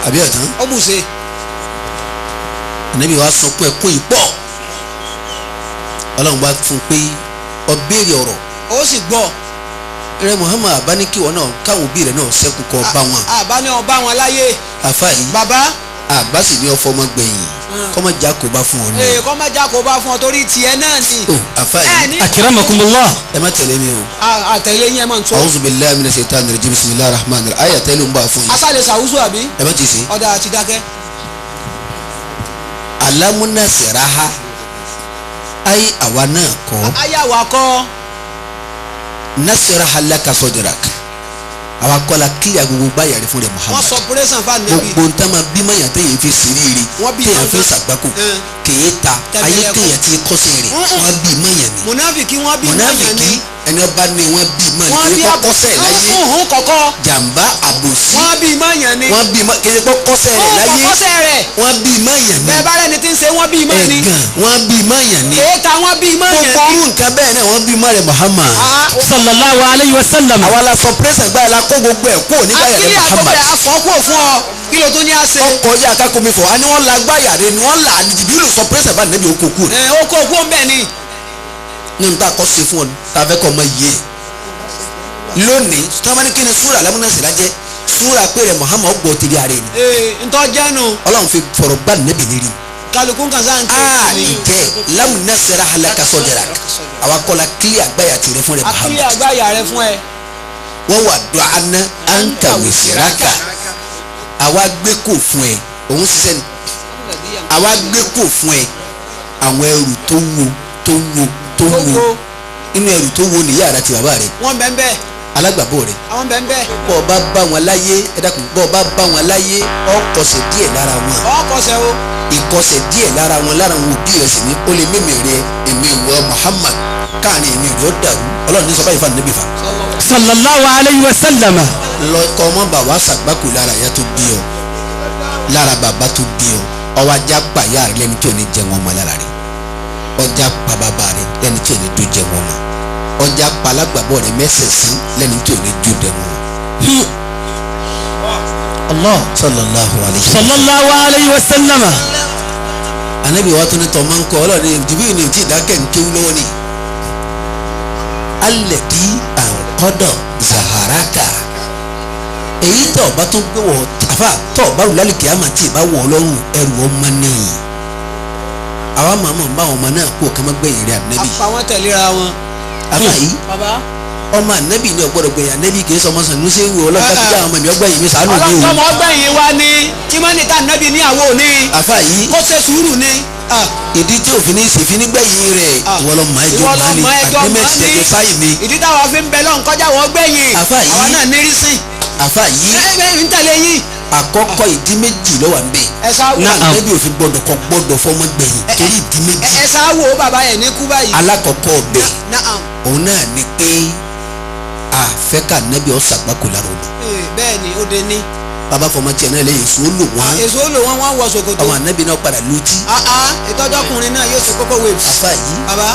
Àbí ọ̀tán. Ó bùṣe. Ànábì wa sọ pé ẹkún yìí pọ̀. Ọlọ́run bá fún un pé ó béèrè ọ̀rọ̀. Ó sì gbọ́. Rẹ Muhammad abáníkíwọ náà káwọn òbí rẹ náà ṣẹ́kù kọ́ bá wọn. Àbá ní ọba wọn láyé. Àfa yìí. Bàbá. Àbá sì ní ọfọ ọmọ gbẹ̀yìn. Kọ́mọ já kó bá fún ọ ní. Ee kọ́mọ já kó bá fún ọ torí tiẹ̀ náà ni. O àfa yìí. Akramakumullah. Ẹ má tẹ̀lé mi o. Àtẹ̀lé yín ẹ máa ń tó. A'udhu billahi minash shaitani rajim bismillahir rahmanir rahim. Ayé àtẹ̀lé ń bá a fún yín. Asálẹ̀ sàwùsù àbí. Ẹ má ti sè. Ọ̀dà àti dákẹ́. Alámúnásẹ̀ráhá ayé àwa náà kọ́. Ayé àwa kọ́. Nasiraha laka sọdrak àwa kọ́ la kílíà gbogbo báyà rẹ fún rẹ Muhammad. Wọ́n sọ pírẹ́sàn fún Ànábì. Gbogbo ntá ma bí mayà téèyàn fi siriri téèyàn fi sàgbákò kèé ta ayé téèyàn ti kọ́sẹ̀ rẹ̀ wọ́n bí mayà ni. Mùnáfìkì wọ́n bí mayà ni. Mùnáfìkì ẹni ọba ni wọ́n bí mayà ni. Kèé kọ́sẹ̀ láyé. Kọ̀kọ́. Jàmbá àbòsí. Wọ́n bí mayà ni. Wọ́n bí kèé kọ́sẹ̀ rẹ̀ láyé. Kọ́sẹ̀ rẹ̀. Wọ́n bí mayà ni. Bẹ́ẹ̀ bá rẹ̀ ni ti ń ṣe wọ́n bí mayà ni. Ẹ̀gàn wọ́n bí mayà ni. Kèé ta wọ́n bí mayà ni. Gbogbo orú nǹkan bẹ́ẹ̀ náà wọ́n bí mayà Muhammad. Sallallahu alayhi wa sallam. Àwa la sọ pírẹ́sì gbáyà la kó gbogbo ẹ̀ kó nígbà yẹn Akílí Muhammad. àgbọ̀bẹ̀ afọ́kù fún ọ kí ló tún ní à ṣe. Ọkọ̀ yà ká komi fọ àní wọ́n la gbáyà rẹ ni wọ́n là Jìbìrìlù sọ pírẹ́sì bá nẹ́bí oko kú rẹ. Ẹ ó kó kú bẹ́ẹ̀ ni. Ní n ta kọ́ ṣe fún ọ ta fẹ́ kọ́ ọmọ yé lónìí tọ́mọ́ni kí ni súrà lámúnásì lájẹ́ súrà pé rẹ Muhammad gbọ́ tẹ̀lé ara rẹ ni. Ee ntọ́ jẹ́nu. Ọlọ́run fi fọ̀rọ̀ gbá nẹ́bí lérí. Kálukú kan sáà ń tẹ̀. Aa ìjẹ́ lámúnásìrà halaka sọ̀dẹ̀rà àwa kọ́ la kílí àgbáyà tìrẹ fún rẹ Muhammad. Akílí àgbáyà rẹ fún ẹ. Wọ́n wà dùn aná àǹkà wìsìrákà àwa gbé kò fún ẹ òun ṣiṣẹ́ ni àwa gbé kò fún ẹ àwọn ẹrù tó wo tó wo tó wo inú ẹrù tó wo nìyá rẹ àti bàbá rẹ. Wọ́n bẹ́ẹ̀ bẹ́ẹ̀. Alágbàbọ̀ rẹ. Àwọn bẹ́ẹ̀ bẹ́ẹ̀. Bọ́ ọ bá bá wọn láyé ẹ dákun bọ́ ọ bá bá wọn láyé ọ kọsẹ̀ díẹ̀ lára wọn. Ọ kọsẹ̀ o. Ìkọsẹ̀ díẹ̀ lára wọn lára wọn òbí rẹ sì ni ó lè mímì rẹ èmi ìwọ Muhammad káàrin èmi rẹ ó dàrú Ọlọ́run ní sọ báyìí fún ànábì fa. Sallallahu alayhi wa sallam. Lọ́kọ́ ọmọ bàbá sàgbákò lára ìyá tó bí ọ lára bàbá tó bí ọ ọwọ́ ajá pa ìyá rẹ lẹ́ni tí ò ní jẹun ọmọ lára rẹ ọjà pa bàbá rẹ lẹ́ni tí ò ní dún jẹun ọmọ ọjà pa alágbàbọ̀ rẹ mẹ́sẹ̀sán lẹ́ni tí ò ní dún jẹun ọmọ. Allah sallallahu alayhi wa sallallahu alayhi wa sallam. Anabi wa tún ní tọ́ máa ń kọ́ ọlọ́ọ̀ni jìbìrì ní tí ìdákẹ́ ń kéwú lọ́wọ́ ni. Alẹ́bí àǹkọ́dọ̀ zaharaka èyí tó ọba tó gbé wọ àfà tó ọba rù lálẹ́ kìámà tí ì bá wọ ọlọ́run ẹrù ọmọ nìyí. Àwa màmá ń bá àwọn ọmọ náà kú ọ̀kan má gbẹ̀yìn rẹ̀ ànábì. Apá wọn tẹ̀léra wọn. Àfà yìí Bàbá. ọmọ ànábì ni ọgbọ́dọ̀ gbẹ̀yìn ànábì kì í sọmọ sàn ní sẹ́wù ọlọ́run ká àwọn ọmọ mi ọgbẹ̀yìn mi ṣàánú mi o. Ọlọ́run ọgbẹ̀yìn wa ni tí wọ́n ní ká ànábì ní àwo ni. Àfà yìí Kó ṣe sùúrù ni. Ìdí tí òfin ní ìsèfín nígbẹ̀yìn rẹ̀ ìwọ lọ mọ ẹjọ́ mọ́ ni agreement tẹjọ sáyìn ni. Ìdí táwa fi ń bẹ lọ́n kọjá wọ́n gbẹ̀yìn. Àwa náà nírí sìn. Àfa yìí ń tẹ̀lé yín. Àkọ́kọ́ ìdí méjì ló wà ń bẹ̀. Ẹ sá wò. Ànábì òfin gbọ́dọ̀ kọ gbọ́dọ̀ fọmọ gbẹ̀yìn torí ìdí méjì. Ẹ sá wò bàbá yẹn ní kú báyìí. Alákọ̀ọ́kọ́ ọbẹ̀ òun náà ni pé àfẹ́kà ànábì ọ̀sà gbáko lára ọmọ. Bẹ́ẹ̀ ni ó de ní. Bàbá fọmọ tiẹ̀ náà lẹ́yìn èso lò wọ́n. Èso lò wọ́n, wọ́n wọ ṣòkòtò. Ọmọ ànábì náà padà lutí. Ìtọ́jọ́kùnrin náà yóò ṣe kókó waves. Àfa yìí. Bàbá.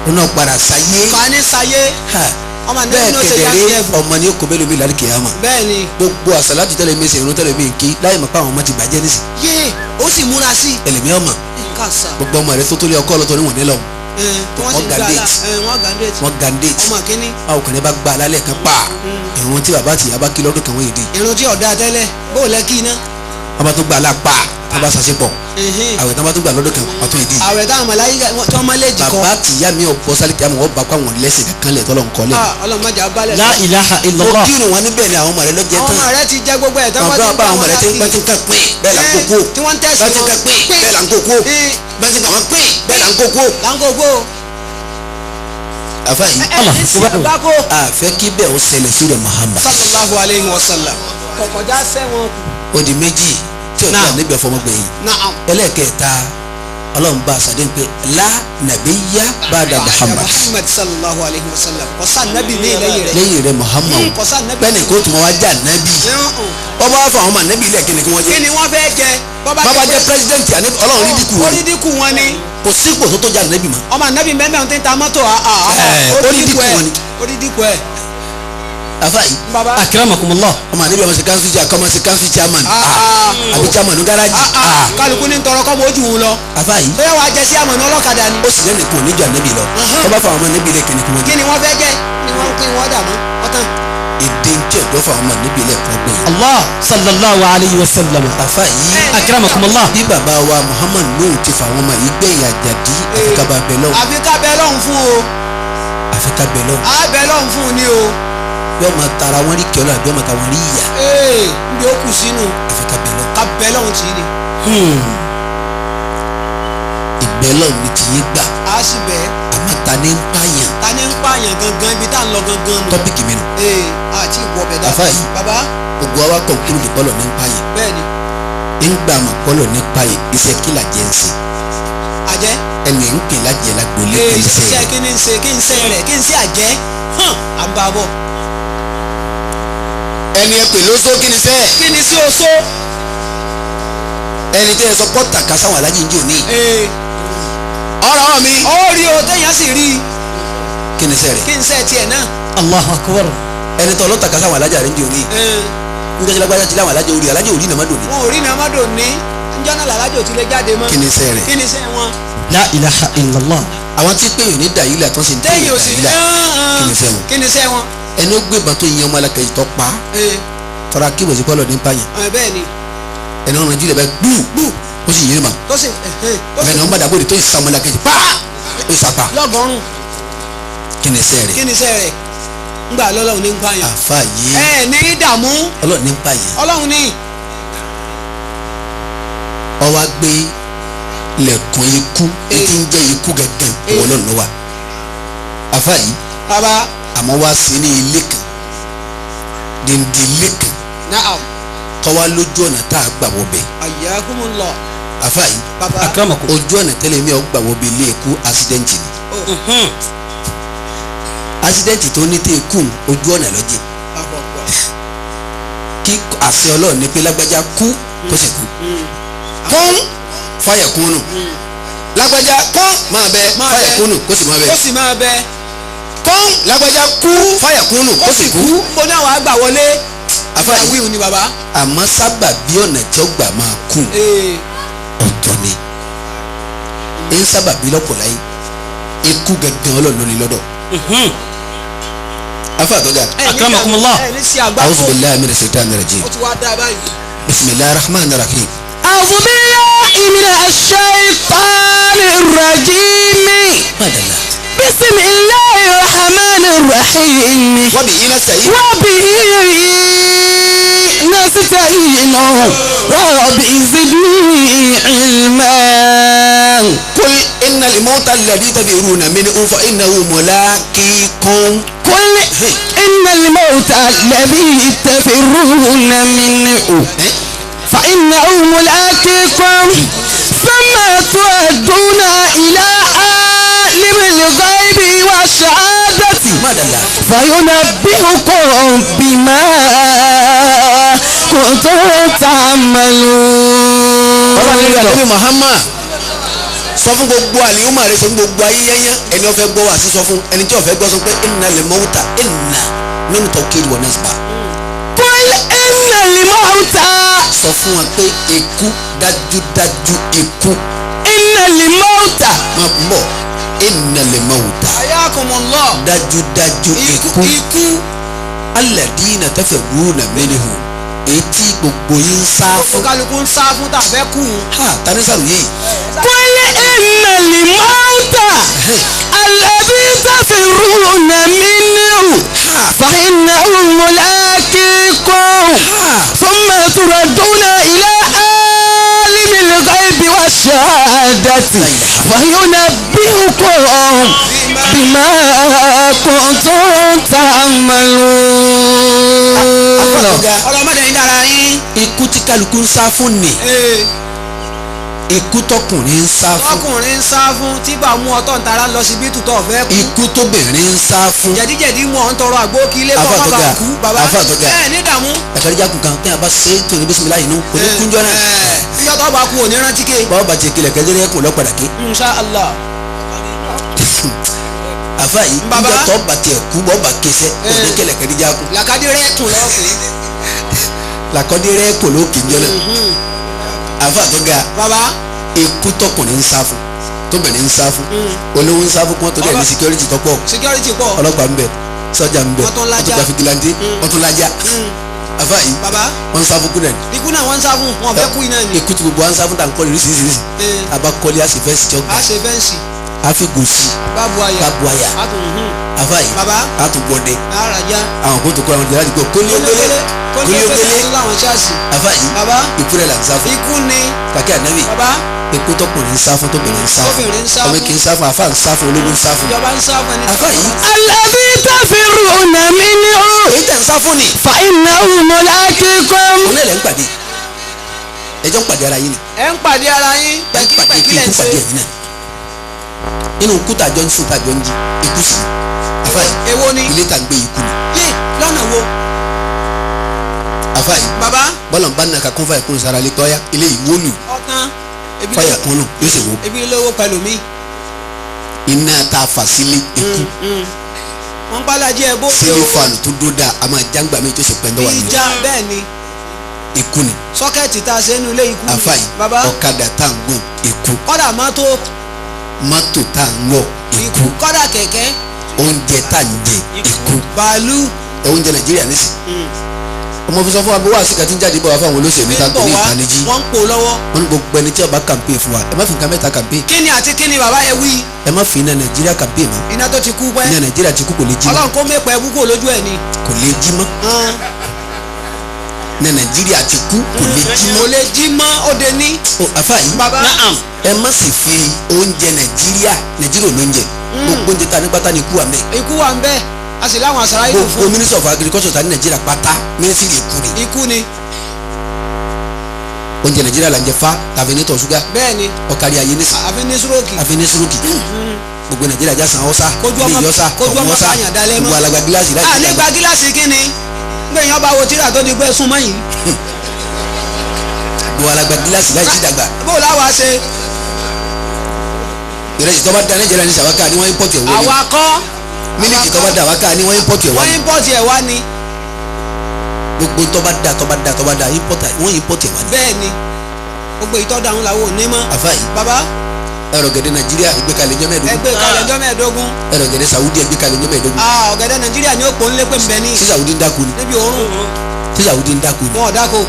Òun náà padà sáyé. Fani sáyé. Ọmọ ànábì náà ṣe bẹ́ẹ̀ kẹ̀dẹ̀rẹ́ ọmọ ni kò bẹ́ẹ̀ lómi ìlànà kìyàmà. Bẹ́ẹ̀ ni. Gbogbo àsàlátù tẹ́lẹ̀ mi ṣe irun tẹ́lẹ̀ mi kí láì mọ̀ pé àwọn ọmọ ti bàjẹ́ nísì. Yé o sì múra sí. Ẹlẹ́mi ọmọ. Gbogbo ọmọ rẹ tó tó lé ọkọ lọ́tọ̀ níwọ̀n nílọ. Wọ́n gàndéètì. Wọ́n gàndéètì. Ọmọ kínní. Báwo kàn ní bá gba alálẹ̀ kan pa ìrun tí bàbá àti ìyá bá kí lọ́dún kan wọ́n yìí di. Irun tí ọ̀dà tẹ́lẹ̀ bó lẹ́ kí iná. Wọ́n bá tó gba alápa wọ́n bá ṣàṣepọ̀ àwẹ̀ tí wọ́n bá tó gbà lọ́dún kan wọ́n tó yìí di. Àwẹ̀ táwọn màláíkà tí wọ́n máa lè jì kọ́. Bàbá àti ìyá mi ò bọ́ sálẹ̀ kí wọ́n bá kó àwọn lẹ́sìn kankan lẹ̀ tọ́lọ̀ nǹkan lẹ̀. Ọlọ́mọdé abalẹ̀. La ilaha illallah. Ó kírun wọn níbẹ̀ ni àwọn ọmọ rẹ lọ́jẹ́ tán. Àwọn ọmọ rẹ ti jẹ gbogbo ẹ̀ tán. Bàbá àwọn ọmọ rẹ ti ń pẹ́ ti ń kàn pín bẹ́ẹ̀ là ń kókó. Tí wọ́n ń tẹ̀sí wọn pín bẹ́ẹ̀ là ń kókó. Bẹ́ẹ̀ ti kàn wọ́n pín bẹ́ẹ̀ là ń kókó. Là ń kókó. Àfa yìí àfẹ́ kí bẹ́ẹ̀ ó ṣẹlẹ̀ sí rẹ̀ Muhammad. Sallallahu alayhi wa sallam. Kọ̀kọ̀já sẹ́wọ̀n kù. Ó di méjì tí o ti ànábì ọ̀fọ̀mọgbẹ̀yìn. Ẹlẹ́ẹ̀kẹta Ọlọ́run bá aṣàdé pé la nabiyya ba'da Muhammad. Muhammad sallallahu alayhi wa sallam. Kò sá nàbì ní lẹ́yìn rẹ̀. Lẹ́yìn rẹ̀ Muhammad. Kò sá nàbì. Bẹ́ẹ̀ni kó tún wá já nàbì. Wọ́n bá fọ àwọn ọmọ nàbì ilẹ̀ kí ni kí wọ́n jẹ́. Kí ni wọ́n fẹ́ jẹ. Bàbá jẹ́ pírẹsidẹ́ǹtì Ọlọ́run rí dínkù wọn. Orí dínkù wọn ni. Kò sípò tó tó já nàbì mọ́. Ọmọ nàbì mẹ́mẹ́ ti ń ta mọ́tò. Orí dínkù wọn ni. Orí dínkù ẹ̀. Afa yi baba akramakumullah. Ọmọ anabi ọmọ se council chairman àbí chairman ní garaji. Kálukú ní tọrọ kọ́ mọ ojú wọn lọ. Afa yi bẹ́ẹ̀ wàá jẹ sí àmọ̀nà ọlọ́kadà ni. Ó sì lẹ́nu kò níjọ anabi lọ. Ó bá fa àwọn ọmọ anabi lẹ kí ni kí wọ́n jẹ. Kí ni wọ́n fẹ́ jẹ ni wọ́n kí wọ́n dà mọ́ ọ̀tán. Èdè ń jẹ́ ẹ̀dọ́ fa àwọn ọmọ anabi lẹ kọ́ gbẹ̀yìn. Allah sallallahu alayhi wa sallam. Afa yi akramakumullah. Bí bàbá wa Muhammad Nuhu ti fa àwọn ọmọ yìí gbẹ̀yìn àjàdí àfikà bẹ lọ́hùn. Àfikà bẹ lọ́hùn fún o. Àfikà bẹ lọ́hùn. A bẹ lọ́hùn fún ni o. Yóò máa tara wọn rí kẹlọ àbí yóò máa ta wọn rí ìyà. Ee nbí ó kù sínú. Àfi ká bẹ lọ. Ká bẹ lọ́hùn tì í ni. Ìbẹ́ lọ́hùn ni tì í gbà. A sì bẹ́. Àmọ́ ta ni ń pààyàn. Ta ni ń pààyàn gangan ibi tá à ń lọ gangan nù. Tọ́pìkì mi nù. Ee àti ìwọ bẹ̀ dá. Àfa yìí. Bàbá. Gbogbo wa kọ̀ǹkúrú di bọ́lọ̀ ní ń pààyàn. Bẹ́ẹ̀ni. Ń gbà mà bọ́lọ̀ ní pààyàn iṣẹ́ kí là jẹ́ ń ṣe. Àjẹ́. Ẹnì ń pè lájẹ́ lágbolé kí ń ṣe. Iṣẹ́ kí ni ń ṣe kí ń ṣe rẹ̀ kí ń ṣe àjẹ́ hàn à ń bá a bọ̀. Ẹni ẹ pè lóso kí ni sẹ́. Kí ni sí oṣó. Ẹni tẹ́ ẹ sọ pọ́tà kásáwọn alájí ń jò ní. Ọ̀rọ̀ mi. Ó rí o téèyàn sì rí i. Kí ni sẹ́ rẹ̀. Kí ni sẹ́ tiẹ̀ náà. Allahu akbar. Ẹni tọ́ ọlọ́tà kásáwọn alájà rẹ̀ ń jò ní. Níjọ́ lágbájá ti láwọn alájà orí alájà orí nàmá dòní. Wọn ò rí nàmá dòní. Njọ́ náà làlájò ti lè jáde mọ́. Kí ni sẹ́ rẹ̀. Kí ni sẹ́ wọn. La ilaha illallah. Àwọn tí pé yòó ní dàyílà tó ń ṣe téèyàn ò sì dàyílà. Kí ni sẹ́ wọn. Kí ni sẹ́ wọn. Ẹni ó gbé ìbọn tó yin ọmọ alákejì tó pa tọ́ra kí wòsí kọ́ lọ ní pààyàn. Bẹ́ẹ̀ ni. Ẹni ọ̀nà jílẹ̀ bẹ́ẹ̀ gbú gbú ó sì yín ma. Tó sì ẹni ọ̀nà bàdàbò de tó sì sàmúlẹ̀ kejì pa ó sàpà. Lọ́gọ́rùn. Kí ni sẹ́ rẹ̀. Kí ni sẹ́ rẹ̀ ngbà lọ́lọ́run ní ń pààyàn. Àfa yìí. Ẹ ní dààmú. Ọlọ́run ní ń pààyàn. Ọlọ́run ní. Ó wá gbé lẹ̀kùn ikú etí ń jẹ́ ikú gẹ́gẹ́ ìwọ lọ́nà wa. Àfa yìí. Bàbá. Àmọ́ wá sí ní ilé kan dìndín ilé kan. Naam. Tọ́wá lójú ọ̀nà tá a gbà wọ bẹ̀. Ayyakumullah. Àfa yìí. Bàbá. Akramakum. Ojú ọ̀nà tẹ́lẹ̀ mi ò gbà wọ bẹ̀ ilé ikú accident ni. Accident tó ní tẹ́ ikú ojú ọ̀nà lọ́jẹ̀. Kí àṣẹ Ọlọ́run ní pé lágbájá kú kó sì kú. Kún fàyà kúnnù. Lágbájá kún máa bẹ fàyà kúnnù kó sì máa bẹ. Kó sì máa bẹ. Kún lágbájá kú fàyà kúnnù kó sì kú. Mo ní àwọn àgbà wọlé. Àfa yìí wíwù ni bàbá. Àmọ́ sábà bí ọ̀nà tí ó gbà máa kú ọ̀tọ̀ ni. Ń sábà bí lọ́pọ̀ láyé ikú gẹ́gẹ́ Ọlọ́run ló ní lọ́dọ̀. Afa àtọ́gà. Akramakumullah. A'udhu billahi minash shaitani rajim. Ó ti wá dá báyìí. Bismillahir rahmanir rahim. A'udhu billahi minash shaitanir rajim. Madalla. Bismillahir rahmanir rahim. Wa bihi nasta'in. Wa bihi nasta'in. Rabbi zidni ilma. Innal mawta alladhi tafirruna minhu fa innahu mulaqikum. قل إن الموت الذي تفرون منه فإنه ملاقيكم ثم تردون إلى عالم الغيب والشهادة Mádàlá. فينبئكم بما كنتم تعملون. Ọlọ́run ní Ànábì Muhammad sọ fún gbogbo àlìhùmà rẹ, sọ fún gbogbo ayé yẹnyẹn, ẹni ó fẹ́ gbọ́ wá sí, sọ fún ẹni tí ó fẹ́ gbọ́, sọ pé innal mawta inna nínú tawkid wa nasba. قل إن الموت Sọ fún wa pé ikú, dájúdájú ikú. إن الموت Máa ń bọ̀, innal mawta Ayakumullah. dájúdájú Ikú ikú ikú. alladina tafirruna minhu, etí gbogbo yín ń sá fún. Kálukú ń sá fún tàfẹ́ kù. Ha, tani sàròyé yìí? قل إن الموت الذي تفرون منه فإنه ملاقيكم ثم تردون إلى عالم الغيب والشهادة فينبئكم بما كنتم تعملون. Afọlọ́gá. Ọlọ́mọdé ń dára yín. Ikú tí kálukú ń sá fún ni, ikú tọkùnrin ń sá fún, Ọkùnrin ń sá fún tí bá mú ọtọ́ ń tara lọ síbi tútọ̀ fẹ́ kú. ikú tóbìnrin ń sá fún. Jẹ̀díjẹ̀dí mú ọ ń tọrọ àgbo kí ilé kọ́ Àfà má tó bàa ga, kú bàbá. àfà tó ga. Ẹ ní dààmú. Ẹ̀kọ́díjà kù kan tí a bá ṣe é tó ní bísímilá yìí nù kò ní kúnjọ́ náà. Níjọ́ tó bá kú òní rántí ké. Báwo bá ti kilẹ̀ kẹ́jọ́rẹ́ ẹ̀kún lọ́padà ké. Insha Allah. Àfa yìí, Bàbá. níjọ́ tó bá tiẹ̀ kú bọ́ bá kẹsẹ́ kò ní kẹlẹ̀ kẹ́díjà kù. Làkàdé rẹ̀ tún lọ́ọ́ pé. Làkọ́dírẹ́ kò ló kì í jọ náà. Àfa tó ga, Bàbá. ikú tọkùnrin ń sá fún, tóbìnrin ń sá fún, olówó ń sá fún, kí wọ́n torí ẹ̀ ní security tọ́pọ̀. Security pọ̀. Ọlọ́pàá ń bẹ, sọ́jà ń bẹ, Wọ́n tún lájá. wọ́n tún gba fìgìláńtì, wọ́n tún lájá. Àfa yìí, Bàbá. wọ́n ń sá fún kúrẹ̀. Ikú náà wọ́n ń sá fún wọn fẹ́ kú iná ni. Ikú tí gbogbo wa ń sá fún tà ń kọ́ lóríṣiríṣi. Abakọ́lé a sì fẹ́ sí ọgbà. A ṣe fẹ́ǹsì. A fi gòsì. Bábu àyà. Bábu àyà. A tún hùn. Àfa yìí, Bàbá. a tún gbọdẹ. Àràjá. Àwọn kò tó kọ́ àwọn jẹ́rẹ́ àdìgbò kólé-kólé kólé-kólé. Láwọn ṣáàṣì. Àfa yìí, Bàbá. ikú rẹ̀ là ń sá fún. Ikú ni. Kàkẹ́ ànábì, Bàbá. ikú tọkùnrin ń sá fún, tóbìnrin ń sá fún, Tóbìnrin ń sá ọmọ fún. kì í sá fún, àfa ń sá fún, ológun ń sá fún. Ìjọba ń sá fún ẹni. Àfa yìí, الذي تفرون منه èyí tẹ̀ ń sá fún ni, فإنه ملاقيكم. òun náà lẹ̀ ń pàdé, ẹjọ́ ń pàdé ara yín ni. Ẹ ń pàdé ara yín. Ẹ ń Pẹ̀kí pàdé pẹ̀kí ikú, lẹ̀ ń ikú ṣe. pàdé ẹ̀yìn náà nínú ikú tàjọ ń sùn tàjọ ń jí, ikú sì ni. Àfa yìí, Èwo ni? ilé tà ń gbé, ikú ni. Yé, lọ́nà wo? Àfa yìí, Bàbá. bọ́lá ń bá nàka kún fàyà kún sara lé tọ́yá ilé yìí wó lù. Ọ̀tán. Ebi Fàyà kún lù, yóò sì wó. Ebi lówó pẹ̀lú mi. Iná tá a fà sílé, ikú. Wọ́n ń pàlàjì ẹ̀ bó. Sílé fàánù tó dó dáa, a máa jáǹgbà mi tó sì pẹ́ ndọ́wà ní. Ìjà bẹ́ẹ̀ ni. Ikú ni. Sọ́kẹ́ẹ̀tì tá a ṣe nínú ilé, ikú ni. Àfa yìí, Bàbá. ọ̀kadà tá à ń gùn, ikú. Kọ́dà mọ́tò. Mọ́tò tá à ń wọ̀, ikú. Kọ́dà kẹ̀kẹ́. Oúnjẹ tá à ń jẹ, ikú. Bàálù. Ẹ oúnjẹ Nàìjíríà nísì, ọmọ fi sọ fún wa bí wàá sí kàtí ń jáde bọ̀ wá fún àwọn olóṣèlú tá a pè ní ìtanijí. Wọ́n ń pò lọ́wọ́. Wọ́n ní gbogbo ẹni tí ó bá kàmpé fún wa, ẹ má fi nǹkan mẹ́ta kàmpé. Kíni àti kíni, bàbá, ẹ wí? Ẹ má fi iná Nàìjíríà kàmpé mọ́. Iná tó ti kú pẹ́. Iná Nàìjíríà ti kú, kò lè jí mọ́. Ọlọ́run kó mẹ́pẹ́ ẹbú kò lójú ẹ̀ ni. Kò lè jí mọ́. Iná Nàìjíríà ti kú, kò lè jí Kò mọ́. lè jí mọ́, ó de ní. O àfa yìí, Bàbá. ẹ má sì fi oúnjẹ Nàìjíríà. Nàìjíríà ò lóúnjẹ. Gbogbo oúnjẹ ta ní pátá ní ikú àmẹ́. Ikú wà ń bẹ́, a sì láwọn àṣàrà ikú Gbogbo fún. Minister of Agriculture ta ní Nàìjíríà pátá, mínísírì ikú ni. Ikú ni. Oúnjẹ Nàìjíríà là ń jẹ fa tàbí ní tọ̀ ṣúgà. Bẹ́ẹ̀ ni. Ọ̀kárí ayé ní Àfi ní súrókì. Àfi ní súrókì. Gbogbo Nàìjíríà já san ọ́sà. Kójú ilé ọmọ- ìyọ́sà kójú ọmọ ọ̀gbọ́n ọ̀sà káyàn dalẹ̀ mọ́. Gbogbo alàgbà gíláàsì láì A ní gba gíláàsì kíni gbẹ̀yìn ọba wo tíra tó di pé súnmọ́ yìí. Gbogbo alàgbà gíláàsì láì sí dàgbà. Bó láwa ṣe? Ìrẹsì tó bá da Nàìjíríà ní sàwákà ni wọ́n import ẹ̀ wọlé. Àwa kọ́. Mílíkì tó bá da wákà ni wọ́n import ẹ̀ Wọ́n wọlé. ímpọ́tì ẹ̀ wá ni. Gbogbo tó bá da, tó bá da, tó bá da, import wọ́n import ẹ̀ wá ni. Bẹ́ẹ̀ ni, gbogbo ìtọ́ dáhùn làwọn ò ní mọ́. Àfa yìí, Bàbá. ẹ̀rọ gẹ̀dẹ̀ Nàìjíríà ìgbékalẹ̀ jẹ́ 15. Ẹgbẹ́ kalẹ̀ ọjọ́ 15. Ẹ̀rọ gẹ̀dẹ̀ Saudi ìgbékalẹ̀ jẹ́ 15. Ah, ọ̀gẹ̀dẹ̀ Nàìjíríà ní òpó ńlẹ́pẹ̀ ń bẹ ní. Sí Saudi ń dáko ni? Níbi òórùn. Sí Saudi ń dáko ni? Wọn ò dáko.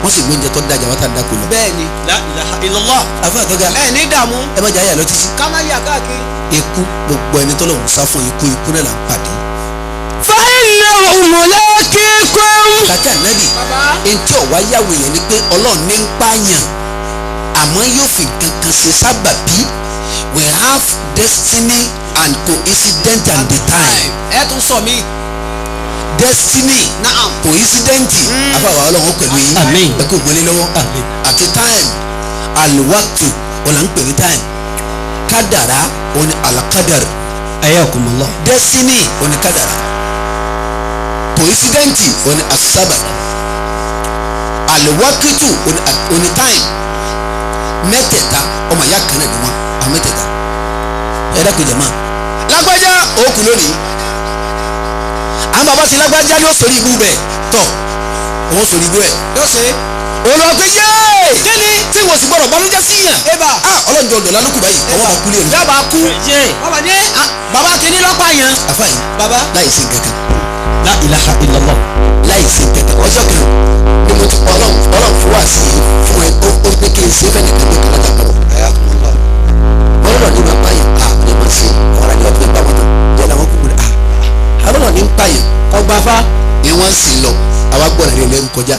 Wọ́n sì gbóúnjẹ tó dájà wọ́n tà ń dáko lọ. Bẹ́ẹ̀ ni. La ilaha illallah. Àfa àtọ́gà, Ẹ ní dààmú. ẹ má jẹ́ àyà lọ títí. Ká má yà káàkiri. Ikú, gbogbo ẹni tó lòun sá fún ikú, ikú náà là ń pàdé. فإنه ملاقيكم. Kàkà nábì, Bàbá. Ntí ọ̀wá yàwó yẹn ni pé Ọlọ́run ní ń pààyàn, àmọ́ yóò fi nǹkan kan ṣe sábàbí wẹ̀rẹ́. have destiny and coincidence and the time. Ẹ tún sọ mí. Destiny, Naam. coincidence, afáwa ọlọ́run pẹ̀lú yín. Àmín. Ẹ kò gbélé lọ́wọ́. Àmín. Àti time, alwaktu ọ̀là ń pè ní time, kádàrá òní alakadar. Ayakumullah. Destiny òní kádàrá, coincidence òní asaba, alwakitu òní time. Mẹ́tẹ̀ẹ̀ta ọmọ ìyá kan náà ni wọn, àwọn mẹ́tẹ̀ẹ̀ta. Ẹ dákun jẹ̀mọ́, lágbájá òkú lónìí, àwọn bàbá ti lágbájá ni ó sọ ibú bẹ̀ tọ̀, òun sọ ibú ẹ̀. Yóò ṣe. Òun lọ pé yéé Kíni? tí wọ́n sì gbọ́dọ̀ banújẹ́ sí yàn. Eba. Ah, ọlọ́njọ́ dọ̀là lókù báyìí, ọwọ́ bá kúlẹ̀ rẹ̀. Yọba kú. Yé. Wọ́n bá ní bàbá kìíní lọ́pàá yẹn. Àfa yìí, Bàbá. láì sí nǹkan kan, La ilaha illallah. láì sí nǹkan kan. Ọjọ́ kan ni mo ti ọlọ́run ọlọ́run fún wa sí fún ẹ, ó pé kí n ṣe fẹ́ nìkan tó kí n lọ́jà pẹ̀lú. Wọ́n lọ ní bàbá yìí, ah, ní ma ṣe ọ̀rọ̀ ni wọ́n ti bá wọn tán jẹ́ làwọn kúkú rẹ̀, ah, àlọ́ ní ń pààyàn. Ọgbà fa. Ni wọ́n sì lọ, àwa gbọ́dọ̀ rẹ̀ lẹ́rú kọjá,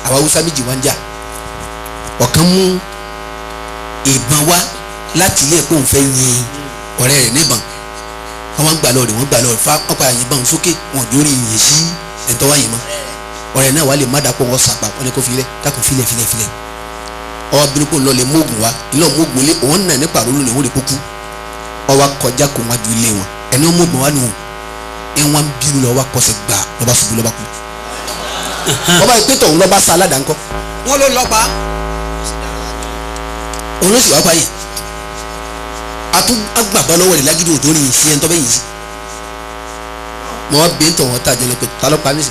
àwa Haúsá méjì wá ń jà. Ọ̀kan mú ìbọn wá láti ilé ẹ̀kọ́, òun fẹ́ yin ọ̀rẹ́ rẹ̀ níbọn. Wọ́n gbà lọ rẹ̀, wọ́n gbà lọ rẹ̀ fa, wọ́n padà yìnbọn sókè, wọn ò lórí yìnyín sí ẹ̀ńtọ́ wá yìnbọn. Ọ̀rẹ́ náà wà lè má dàpọ̀, wọn sàpà, wọn ni kò filẹ̀, dákun, filẹ̀, filẹ̀, filẹ̀. Ọwọ́ bínú kò lọ lè mógun wá ilé mógun lé òun náà ní pàrọ̀ lónìí, òun lè kúkú. Ọwọ́ kọjá kó wájú ilé wọn, ẹni wọn mógun wá nù ẹ, wọn bínú lọ wá kọsẹ̀ gbà, lọ́ba ṣubú, lọ́ba kú. Ọba ìpẹ́tọ̀ òun lọ́ba sa aládàá ńkọ́? Wọ́n ló lọ́pàá. Òun ló sì wá báyìí, atún agbàgbọ́ lọ́wọ́ rẹ̀ lágídí òjò rìn sí ẹni tó bẹ́ yìí sí. Mọ wá bí ń tọ̀ wọ́n tá a jẹ lọ pé ta ló pa mí sí.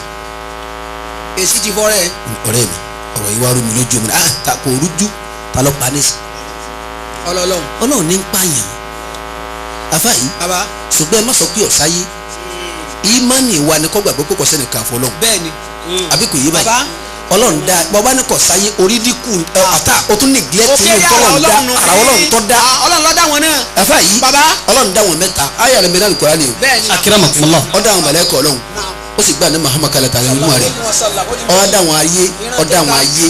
Èsì ti fọ́ rẹ̀. Ọ̀rẹ́ mi, ọ̀rọ̀ yìí wá rú mi lójú mi, ah, ta kò rújú, ta ló pa mí sí. Ọlọ́lọ́hún. Ọlọ́run ní ń pààyàn, afa yìí. Bàbá. Ṣùgbọ́n ẹ má sọ pé ọ̀sáyé ìmánì wa ni kò gbàgbọ́ pé kò sẹ́nìkan fọlọ́run. Bẹ́ẹ̀ni. Àbí kò yé báyìí? Bàbá. Ọlọ́run dá bọ́bá ní kò sáyé orí dínkù ẹ, àtà o tún neglect Ó kéré ní ara tọ́lọ́run dá Ọlọ́run nù. ara Ọlọ́run tó dá. Ah, Ọlọ́run ló dá wọn náà. Afa yìí, Bàbá. Ọlọ́run dá wọn mẹ́ta, ayé rẹ̀ mẹ́ta Al-Qur'ani o. Bẹ́ẹ̀ni. Akramakumullah. Ó dá àwọn màláíkà Ọlọ́run, ó sì gbà ní Muhammad kalẹ̀ tààrí mímọ́ rẹ̀. Ó wá dá àwọn ayé, ó dá àwọn ayé,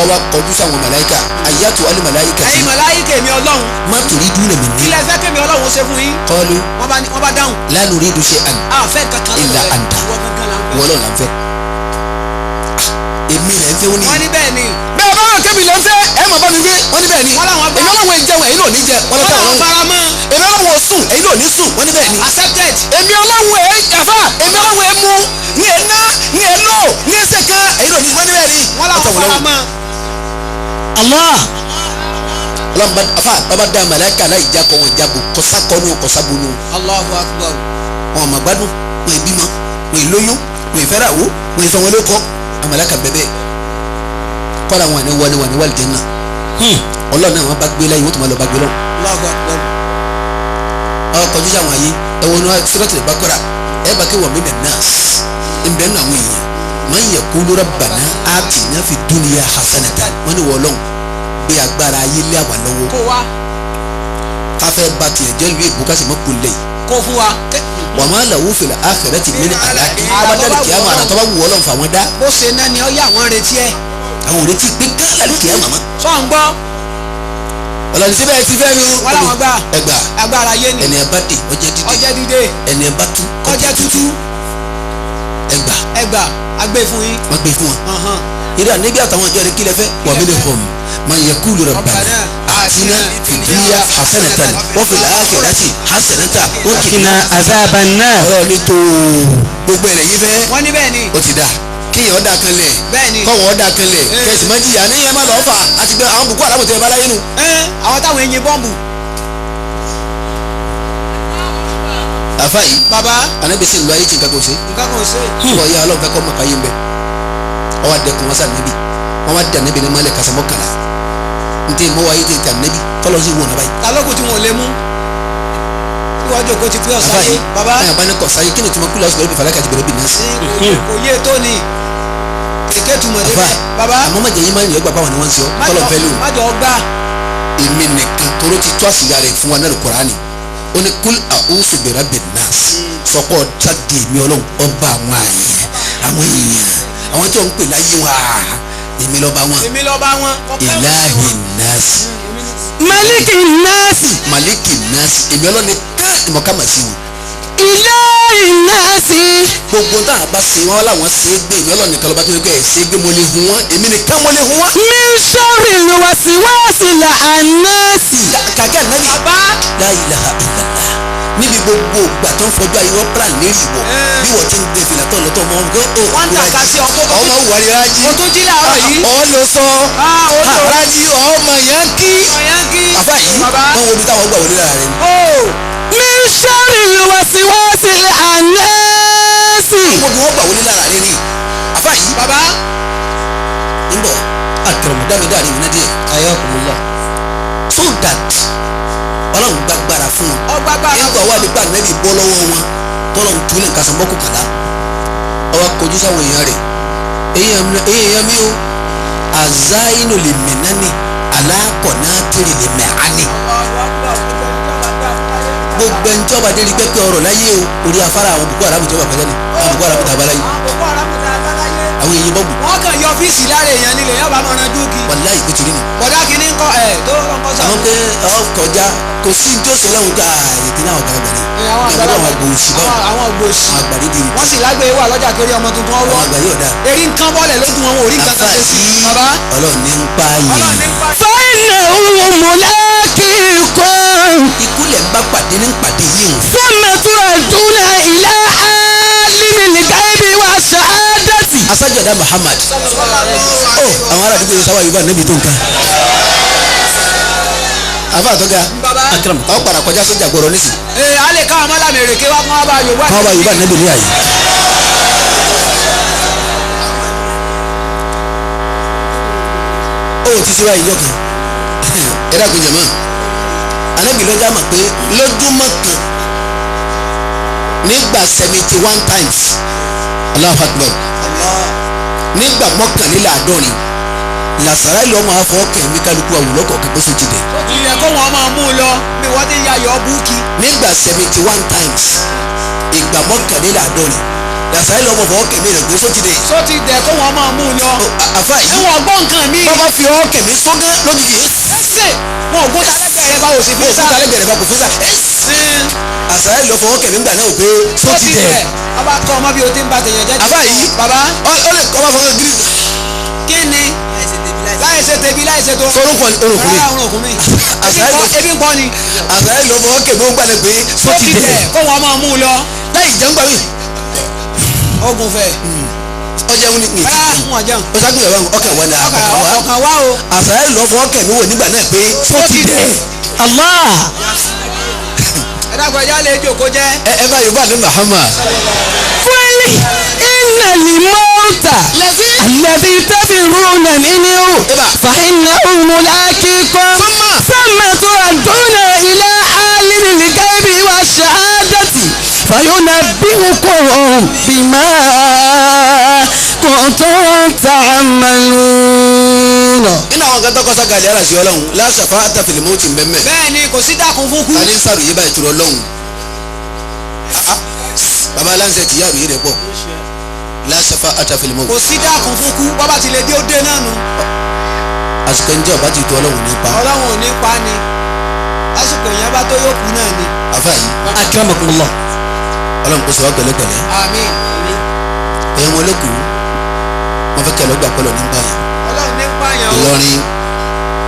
ó wá kọjú sáwọn màláíkà, àyàtò alẹ́ màláíkà sí. Ẹ̀yin màláíkà mi Ọlọ́run. Má torí dúnà mi Kí ní. lẹ fẹ́ kémi Ọlọ́run ṣe fún yín? Qalu Wọ́n bá wọ́n bá dáhùn. la nuridu shay'an A fẹ́ kankan lọ́dọ̀ illa rẹ̀. anta. Ìwọ gangan là ń fẹ́. Wọ́n lọ́ọ̀ là ń fẹ́. Èmi rẹ̀ ń fẹ́, ó ní. Wọ́n ní bẹ́ẹ̀ ni. Bẹ́ẹ̀ bá wà kébì lẹ́ ń fẹ́, ẹ mọ̀ bá mi gbé. Wọ́n ní bẹ́ẹ̀ ni. Wọ́n làwọn gbà. Èmi ọlọ́run ẹ̀ jẹun, ẹ̀yin náà ní jẹ. Wọ́n Wọ́n lọ́tà làwọn ọlọ́run. fara mọ́. Èmi ọlọ́run ò sùn, ẹ̀yin náà ní sùn. Wọ́n ní bẹ́ẹ̀ ni. Accepted. Èmi ọlọ́run ẹ̀ àfà, èmi ọlọ́run ẹ̀ mú ní ẹ̀ ná ní ẹ̀ lò ní ẹ̀ sẹ̀kan, ẹ̀yin náà ní. Wọ́n ní bẹ́ẹ̀ ni. Wọ́n làwọn Ọ̀tọ̀ wọn fara lọ́rùn. mọ́. Allah. Ọlọ́run bá afa bàbá dá màláíkà láì já kọ wọn jágo kọsá kọnu kọsá bonu. Allahu akbar. Wọn àmà gbádùn, wọn ìbímọ, wọn ìlóyún, wọn ìfẹ́ràwó, wọn ìsọwọn ló kọ àmàlákà bẹ́ẹ̀ kọ́ra wọn àní wọlé wọn àní wà lìjẹ́ náà. Ọlọ́run náà wọn bá gbé láyé, wọn tó máa lọ bá gbé lọ. Allahu akbar. Ọ kọjú sí àwọn ayé, ẹ wọnú Suratul Baqara, ẹ bá kí wọ́n mi nà nọ́ọ̀sì nbẹ nù àwọn èèyàn man yaqulu rabbana atina fid dunya hasanatan, wọn ni wọ́n lọ́n gbé agbára ayé lé àwa lọ́wọ́. Kó wa. Káfẹ́ ba tiẹ̀ jẹ́ lu èbó kásì mọ́ kulẹ̀ yìí. Kó fún wa. Wa ma lahu fil akhirati min khalaq, Ara ọba tó dálì bá wù kìámà, Ọlọ́run. àrà tó bá wù Ọlọ́run fà wọ́n dá. Bó ṣe náà ni ó yà wọ́n retí ẹ. Àwọn ò retí pé kálá kìámà mọ́. Sọ ń gbọ́. Ọlọ́run síbẹ̀ ti fẹ́ mi o. Wọ́n làwọn gbà. Ẹgbà. Agbára ayé ni. Ẹni ẹ bá dé ọjọ́ dídé. Ọjẹ́ dídé. Ẹni ẹ bá tú Ọjẹ́ tútú. Ẹgbà. Ẹgbà. Agbé fún yín. Wọ́n gbé fún wọn. Ìdá níbi àtàwọn ìjọ rẹ kí lẹ fẹ́. Wa minhum man yaqulu rabbana atina fid dunya hasanatan wa fil akhirati hasanatan wa qina. Qina azaban nar. Ọlọ́run ní tó gbogbo ẹ̀rẹ̀ yìí fẹ́. Wọ́n ní bẹ́ẹ̀ ni. Ó ti dà kéèyàn ọ̀dà kan lẹ̀. Bẹ́ẹ̀ ni. Kọ́wọ́n ọ̀dà kan lẹ̀, kẹ̀sì má jìyà ní ẹ̀ má lọ́ọ́ fà àti gbé àwọn bùkún àlámọ̀tẹ́ ẹ̀ bá láyé nu. Ẹ́n, àwọn táwọn eyín bọ́ǹbù. Àfa yìí, Bàbá. anabi sì ń lọ ayé tí nǹkan kò ṣe. Nǹkan kan ò ṣe. Wọ́n yá ọlọ́run fẹ́ kọ́ mọ̀ káyé ń bẹ. Ọwọ́ adẹ́kun wọn sá nẹ́bí, wọ́n wá dà nẹ́bí ní malẹ̀ kásá mọ́kànlá ntẹ mọ́ wáyé tẹ tà nẹ́bí tọ́lọ́ sí wọn nàbáyé. Ta ló kù tí wọn ò lè mú? Tí wọ́n jókòó ti pé ọ̀sán Àfa yé. yìí, Bàbá. ẹ̀ bá ní kọ̀ sáyé, kí ni tuma kúlọ̀ ọ̀sùn bẹ̀rẹ̀ bí falaka ti bẹ̀rẹ̀ bí nasi. Kò yé tó ni. Kèké túmọ̀ Àfa, débẹ̀. Bàbá. àmọ́ má jẹ́ yín má yẹ gbà báwọn ni wọ́n ń sọ tọ́lọ̀ fẹ́ lò. Má jọ gbà. Èmi nìkan tóró ti tó àṣìyá rẹ̀ fún wa náà Kùránì, ó ní kúl a'udhu bi rabbin nas, sọkọ sáde èmi ọlọ́run ọba àwọn àyè àwọn èèyàn, àwọn tí wọ́n ń pè láyé wa, èmi lọ́ba wọn. Èmi lọ́ba wọn. Ilahin nas. Maliki nasi. nasi èmi ọlọ́ni ká ìmọ̀kámà sí wọn. ilé ìnáàsì. Gbogbo tá a bá ṣe wọn làwọn ṣe é gbé, èmi ọlọ́ni kan lọ́ba tó yẹ kẹ́ ẹ̀ ṣe é gbé, mo lè hun wọn, èmi nìkan mo lè hun wọn. Min sharri lwaswasi làánàsì. Kàkẹ́ ànábì la ilaha illallah níbi gbogbo ìgbà tó ń fọjú ayé wọn plan lérí ìwọ bí wọ́n ti ń gbé fìlà tó lọ́tọ̀ ọmọ ọgbẹ́ ó Wọ́n ń tàka sí ọkọ. ọmọ wàrí rájí O tún jí láàárọ̀ yìí. ọ ló sọ Ah, ó lọ. rájí ọmọ yẹn kí Ọ̀yánkí. àfa yìí Bàbá. wọ́n wo bí táwọn gbà wọlé lára rẹ ni. Ó. Min sharri lwaswasi làánàsì. wọ́n bí wọ́n gbà wọlé lára rẹ ni àfa yìí Bàbá. ń bọ̀ àtẹ̀rọ̀mọ̀dámidá rẹ̀ ìwé díẹ̀ Ayakumullah. So that ọlọ́run gbàgbára fún wọn. Ọgbà gbàrà. Nígbà wà nípa nẹ́bí bọ́ lọ́wọ́ wọn tọ́lọ̀ ń túlẹ̀ nǹkan sàn bọ́kù kàlá ọwọ́ kojú sáwọn èèyàn rẹ̀, èyí èèyàn mi o, àzáínú lè mẹ́nání alákọ̀ọ́nà tìrì lè mẹ́ání. Gbogbo ẹni tí ọba dé rí pẹ́pẹ́ ọ̀rọ̀ láyé o, orí afárá àwọn Boko Haram tí ọba kọjá ni àwọn Boko Haram tàbá láyé Àwọn Boko Haram tá a bá láyé. àwọn èèyàn bọ́ọ̀bù. Wọ́n kàn yọ ọ́fíìsì lára èèyàn nílé yọba máa ran dúkì. Wàláyé kò tìrí ni. Bọ̀dá kìíní ń kọ́ ẹ̀ tó ń kọ́ sọ. Àwọn pé ọ kọjá kò sí ní tí ó sọ lọ́hùn ká ètè náà ọ̀gá àgbà ni Àwọn àwọn àgbò òsì báwọn àwọn ògbòsì. àwọn àgbà dídì Wọ́n sì lágbè wà lọ́jà kiri ọmọ tuntun àwọn ọwọ́. àgbà yóò dáa. Erí nǹkan bọ́ọ̀lẹ̀ lójú wọn, wọn ò rí nǹkan kan ṣe sí. Bàbá. Ọlọ́run ní ń pa Ọlọ́run ní yìí. ń pa. Fa'innahu mulaqikum. Ikú lẹ̀ ń bá pàdé ní pàdé yìí o. Thumma turadduna ila alimil ghaibi wa shahadati. Asájọ̀dá Muhammad ó àwọn ará àdúgbò yìí sáwà yorùbá níbi tó nǹkan. Àfa àtọ́gà Bàbá. Akram ọ padà kọjá sójà gbọ́dọ̀ nísì. Ee, a lè káwọn mọ́lá mèrèké wá kán wá bá Yorùbá. Káwọn bá yorùbá níbi ní àyè. Ó ti ṣe báyìí yọkàn ẹ dákun jẹ̀mọ́ anábì lọ́jà mọ̀ pé lójúmọ́ kan nígbà 71 times, Allahu Akbar, nígbà 71 làṣàrà ìlú ọmọ afọ kẹmí kálukú àwùlọ́kọ̀ kẹgbẹ́ sójì dẹ̀. Ilẹ̀ kó wọn máa mú un lọ bí wọ́n ti ya yọ búùkì. Nígbà 71 times, ìgbà 71 làṣàrà ìlú ọmọ fọwọ́ kẹmí rẹ̀ gbé sójì dẹ̀. Só ti dẹ̀ kó wọn máa mú un lọ. Àfa yìí Níwọ̀n gbọ́ nǹkan mi. bàbá fi ọwọ́ kẹmí sọ́gán lójijì. Ẹsẹ̀ wọn ò gbóta lẹ́gbẹ̀ẹ́ rẹ bá wò sí ó físà. kúta lẹ́gbẹ̀rẹ̀ bá kò físà. Àṣàrà ìlú fọwọ́ kẹmí gbà náà pé Só sójì ti dẹ̀. dẹ̀ ọba kọ́ ọmọ bí o ti ń ba tèèyàn jẹ́. Àfa yìí Bàbá. ọ lè kọ́ bá fọwọ́ gírí. Kí ni? Láì ṣe tèbi láì ṣe tó. Sorúnkọ orúnkún mi. Rárá, orúnkún mi. Àṣàrà ìlú Ebi ń pọ́ ni. Àṣàrà ìlú fọwọ́ kẹmí ó gbà náà pé Só sójì ti dẹ̀ dẹ̀ kó wọn máa mú un lọ. láì jẹun gbà mí. Ogun fẹ̀. Ọjà ń ní ní Rárá, wọn jẹun. ó ságun ìyàwó ọkàn wà ní ọkàn wà. Ọkàn wá o. Àṣàrà ìlú fọwọ́ kẹmí wò nígbà náà pé sójì dẹ̀. Allah. Ẹ dákun, ẹja lè jòkó jẹ́. Ẹ bá yorùbá ní Muhammad. Qul innal mauta alladhi tafirruna minhu fa'innahu mulaqikum. Thumma turadduna ila alimil ghaibi wa shahadati fayunabbi'ukum bima kuntum ta'malun. Nínú àwọn kan tó kọ́ sága àlẹ́ àṣẹ ọlọ́run láṣàfà àtàfẹ̀lẹ̀ mọ́tì mbẹ́mbẹ́. Bẹ́ẹ̀ ni, kò sí dákun fún kú. Ta ní sàròyé báyìí tó lọ́hùn. Baba aláǹsẹ̀ tìyá àròyé rẹ̀ pọ̀ láṣàfà àtàfẹ̀lẹ̀ mọ́tì. Kò sí dákun fún kú, bọ́bá ti lè dé ó dé náà nu. Àsìkò ẹni tí ọba ti tó ọlọ́run nípa. Ọlọ́run ò ní pa ni, lásìkò yẹn bá tó yóò kú náà ni. Àfa yìí Akramakumullah. ọlọ́run kò sọ wá pẹ̀lẹ́pẹ̀lẹ́. Àmín. Ẹ̀yin wọn lókun wọn fẹ́ kẹ́ ẹlọ́gbà pọ́lọ̀ nípa yẹn. Ọlọ́run ní pààyàn o. Ìlọrin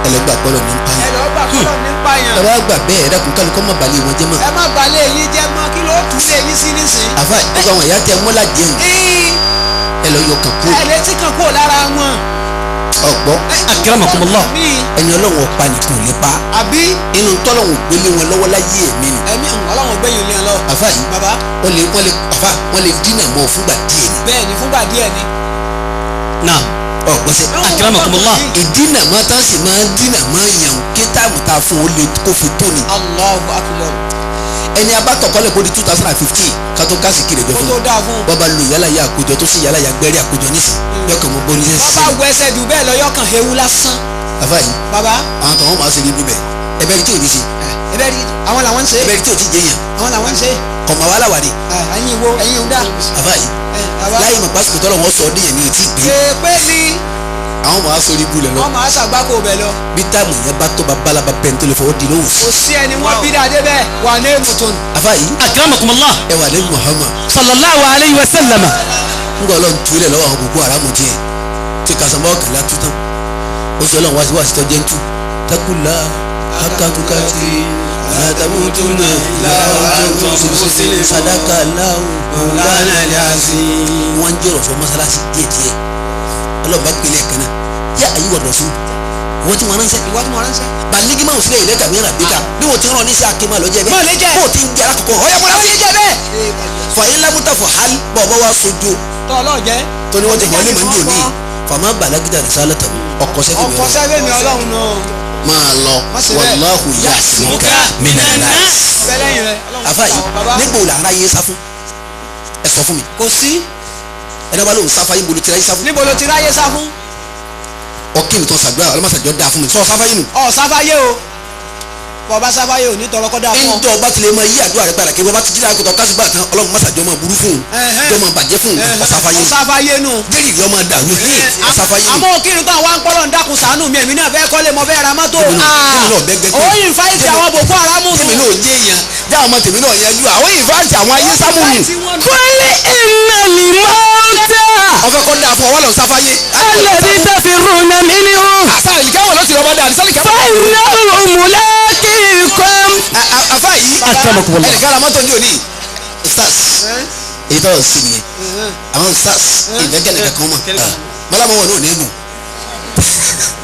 ẹlọ́gbà pọ́lọ̀ nípa Ẹ yẹn. lọ́ọ́ gbà kọ́lọ́run ní pààyàn. Ẹ bá gbà bẹ́ẹ̀, ẹ dákun, kálukọ́ má balẹ̀ wọn jẹ́ mọ́. Ẹ má balẹ̀ yín jẹ́ mọ́, kí ló tún lé yín sí nísìn. Àfa gbogbo àwọn ìyá tẹ mọ́lá jẹun ẹ lọ yọ kàn kú. Ẹ létí kan kúrò lára wọn. Ọ̀gbọ́ Akramakumullah. Mi ẹni ọlọ́run ọ̀pá nìkan ò lè pa. Àbí. Inú tọ́lọ́run gbélé wọn lọ́wọ́ láyé ẹ̀mí ni. Ẹ̀mí ọlọ́run gbẹ̀yìn lé lọ. Àfa yìí Bàbá. wọ́n lè àfa wọ́n lè dínà mọ́ fúngbà díẹ̀ ni. Bẹ́ẹ̀ ni, fúngbà díẹ̀ ni. Naam. Ọ̀gbọ́sẹ̀ Akramakumullah. Ìdínà mọ́ tán sì máa ń dínà mọ́ yàn kí táàmù ta fún ó lè kó fi tó ni. Allahu akbar. Ẹni abátọ̀kọ́lẹ̀ kó di 2015 kátó kásì kiri jọ Kó fún tó un. dáa fún un. Bọ́ba lu yálà ya àkójọ tó sì yálà ya gbẹ́rẹ́ àkójọ nísìn yọkàn mọ́ bóni Wọ́n sẹ́sẹ́. bá wẹsẹ̀ jù bẹ́ẹ̀ lọ, yọkàn ewu lásán. Àfa yìí Bàbá. àwọn tó wọn máa ṣe ní bíbẹ̀ ẹbẹ̀ tí ò ní ṣe. Ẹbẹ rí àwọn làwọn ń ṣe. Ẹbẹ̀ tí ò ti jẹ yàn. Àwọn làwọn ń ṣe. Kọ̀mọ̀ wàhálà wà ní. Ẹ̀yin wo ẹ̀yin ń dá. Àfa yìí Bàbá. láyé mọ̀ pásítọ̀ tọ́lọ̀ wọn sọ ọdún yẹn ní etí gbé. Ṣe pé ní. Àwọn ọmọ aṣọ orí bulẹ̀ lọ. Wọ́n máa ṣàgbákò bẹ̀ lọ. Bí táàmù yẹn bá tó babalaba pẹ́ẹ́n tó lè fọwọ́ di lóhùn. Kò sí ẹni wọ́n bí dáadé bẹ́ẹ̀ wà ní èmùtún. Afa yìí. Akramakumullah. Ẹ wà lẹ́nu Muhammad. Sallallahu alayhi wa sallam. Ń gbọ́ Ọlọ́run túlẹ̀ lọ́wọ́ àwọn Boko Haram tiẹ̀ tí kasamba ọ̀kànlá tú tán. Ó sọ Ọlọ́run wá sí wá sí tọ́jẹ́ ń tú. Takula akatukati alatamutuna ilaahu sadaka alahu Mọ̀lánà ilé-àsí. Wọ́n ń jọ̀rọ̀ fún mọ́sálásí díẹ̀ díẹ̀. Ọlọ́run bá gbélé ẹ̀kan náà. Yá ayé wọ̀ dọ̀sùn. Wọ́n ti wọn ránṣẹ́. Ìwọ tí mo ránṣẹ́. Baligi máa ń sílẹ̀ ilẹ̀ kàmí rà bíkà. Bí wọ́n ti rán ní sí akéema lọ́jẹ́ bẹ́ẹ̀. Mọ̀ lè jẹ́. Bó o ti ń jẹ́ alákọ̀ọ́kọ́. Ọ̀yà mọ́ra sí. Lè jẹ́ bẹ́ẹ̀. Fàyín lámúta fọ̀ hali bọ̀ bọ́ wa sojú. Tọ́ ọlọ́ọ̀jẹ́. Tóní wọ́n ti wọlé mọ̀ ní òní. Fàmà balagida risalata ọkọ̀ sẹ́fẹ̀ mi Ọkọ̀ sẹ́fẹ̀ mi Ọlọ́run nù. Máa lọ Má ṣe bẹ́ẹ̀. wàláhù ya'simuka minan nas. Bẹ́ẹ̀ lẹ́yìn rẹ̀. Ọlọ́run Àfa yìí bàbá. nígbò làrá yé sá fún? Ẹ sọ fún mi. Kò sí. Ẹni wàá lóun sáfá yín bolo tira yín sá fún. Níbo ló ti ráyé sá fún? Ọkì mi tán sàdúrà ọlọ́mọsàjọ́ dáa fún mi sọ sáfá yín nù. Ọ̀ sáfáyé o. Bọ̀bá sáfáyé ò ní tọrọ kọ́ dáa fún ọ. Ńjọ bá tilẹ̀ máa yí àdúrà rẹ padà kí wọ́n bá ti jí láàkótó kásùbà tán Ọlọ́run mọ́sàjọ́ máa burú fún un Ẹ̀hẹ́n. jọ́ máa bàjẹ́ fún un ọ̀sáfá yín nù. Ọ̀sáfáyé nù. Jẹ́rìí rẹ máa dàrú ọ̀sáfá yín nù. Àmọ́ kírun tán wá ń pọ́lọ̀ ń dákun ṣàánú mi èmi náà fẹ́ kọ́lé mo fẹ́ ra mọ́tò. Tèmi náà bẹ́gbẹ́ pé- Ó ìnfàìtì àwọn Boko Haram nù. Tèmi náà jẹ́ èèyàn já ọmọ tèmi náà yanjú àwọn ìfáǹtì àwọn ayé sámúnù. Ìnfàìtì wọn nù. Qul innal mauta Ọfẹ kọ́ dáa fún ọ wà lọ sáfáyé. alladhi tafirruna minhu Àṣà ìlíkàwọ̀ ló ti rọ́ bá dáa àdìsá ìlíkàwọ̀. fa innahu mulaqikum. Àfa yìí Akramakumullah. ẹnìkan ra mọ́tò ní òní stars èyí tọ́wọ́ sí nìyẹn àwọn stars ìfẹ́kẹ̀ nìkan kan mọ̀ mọ́lámọ́ wọn ní òní gùn.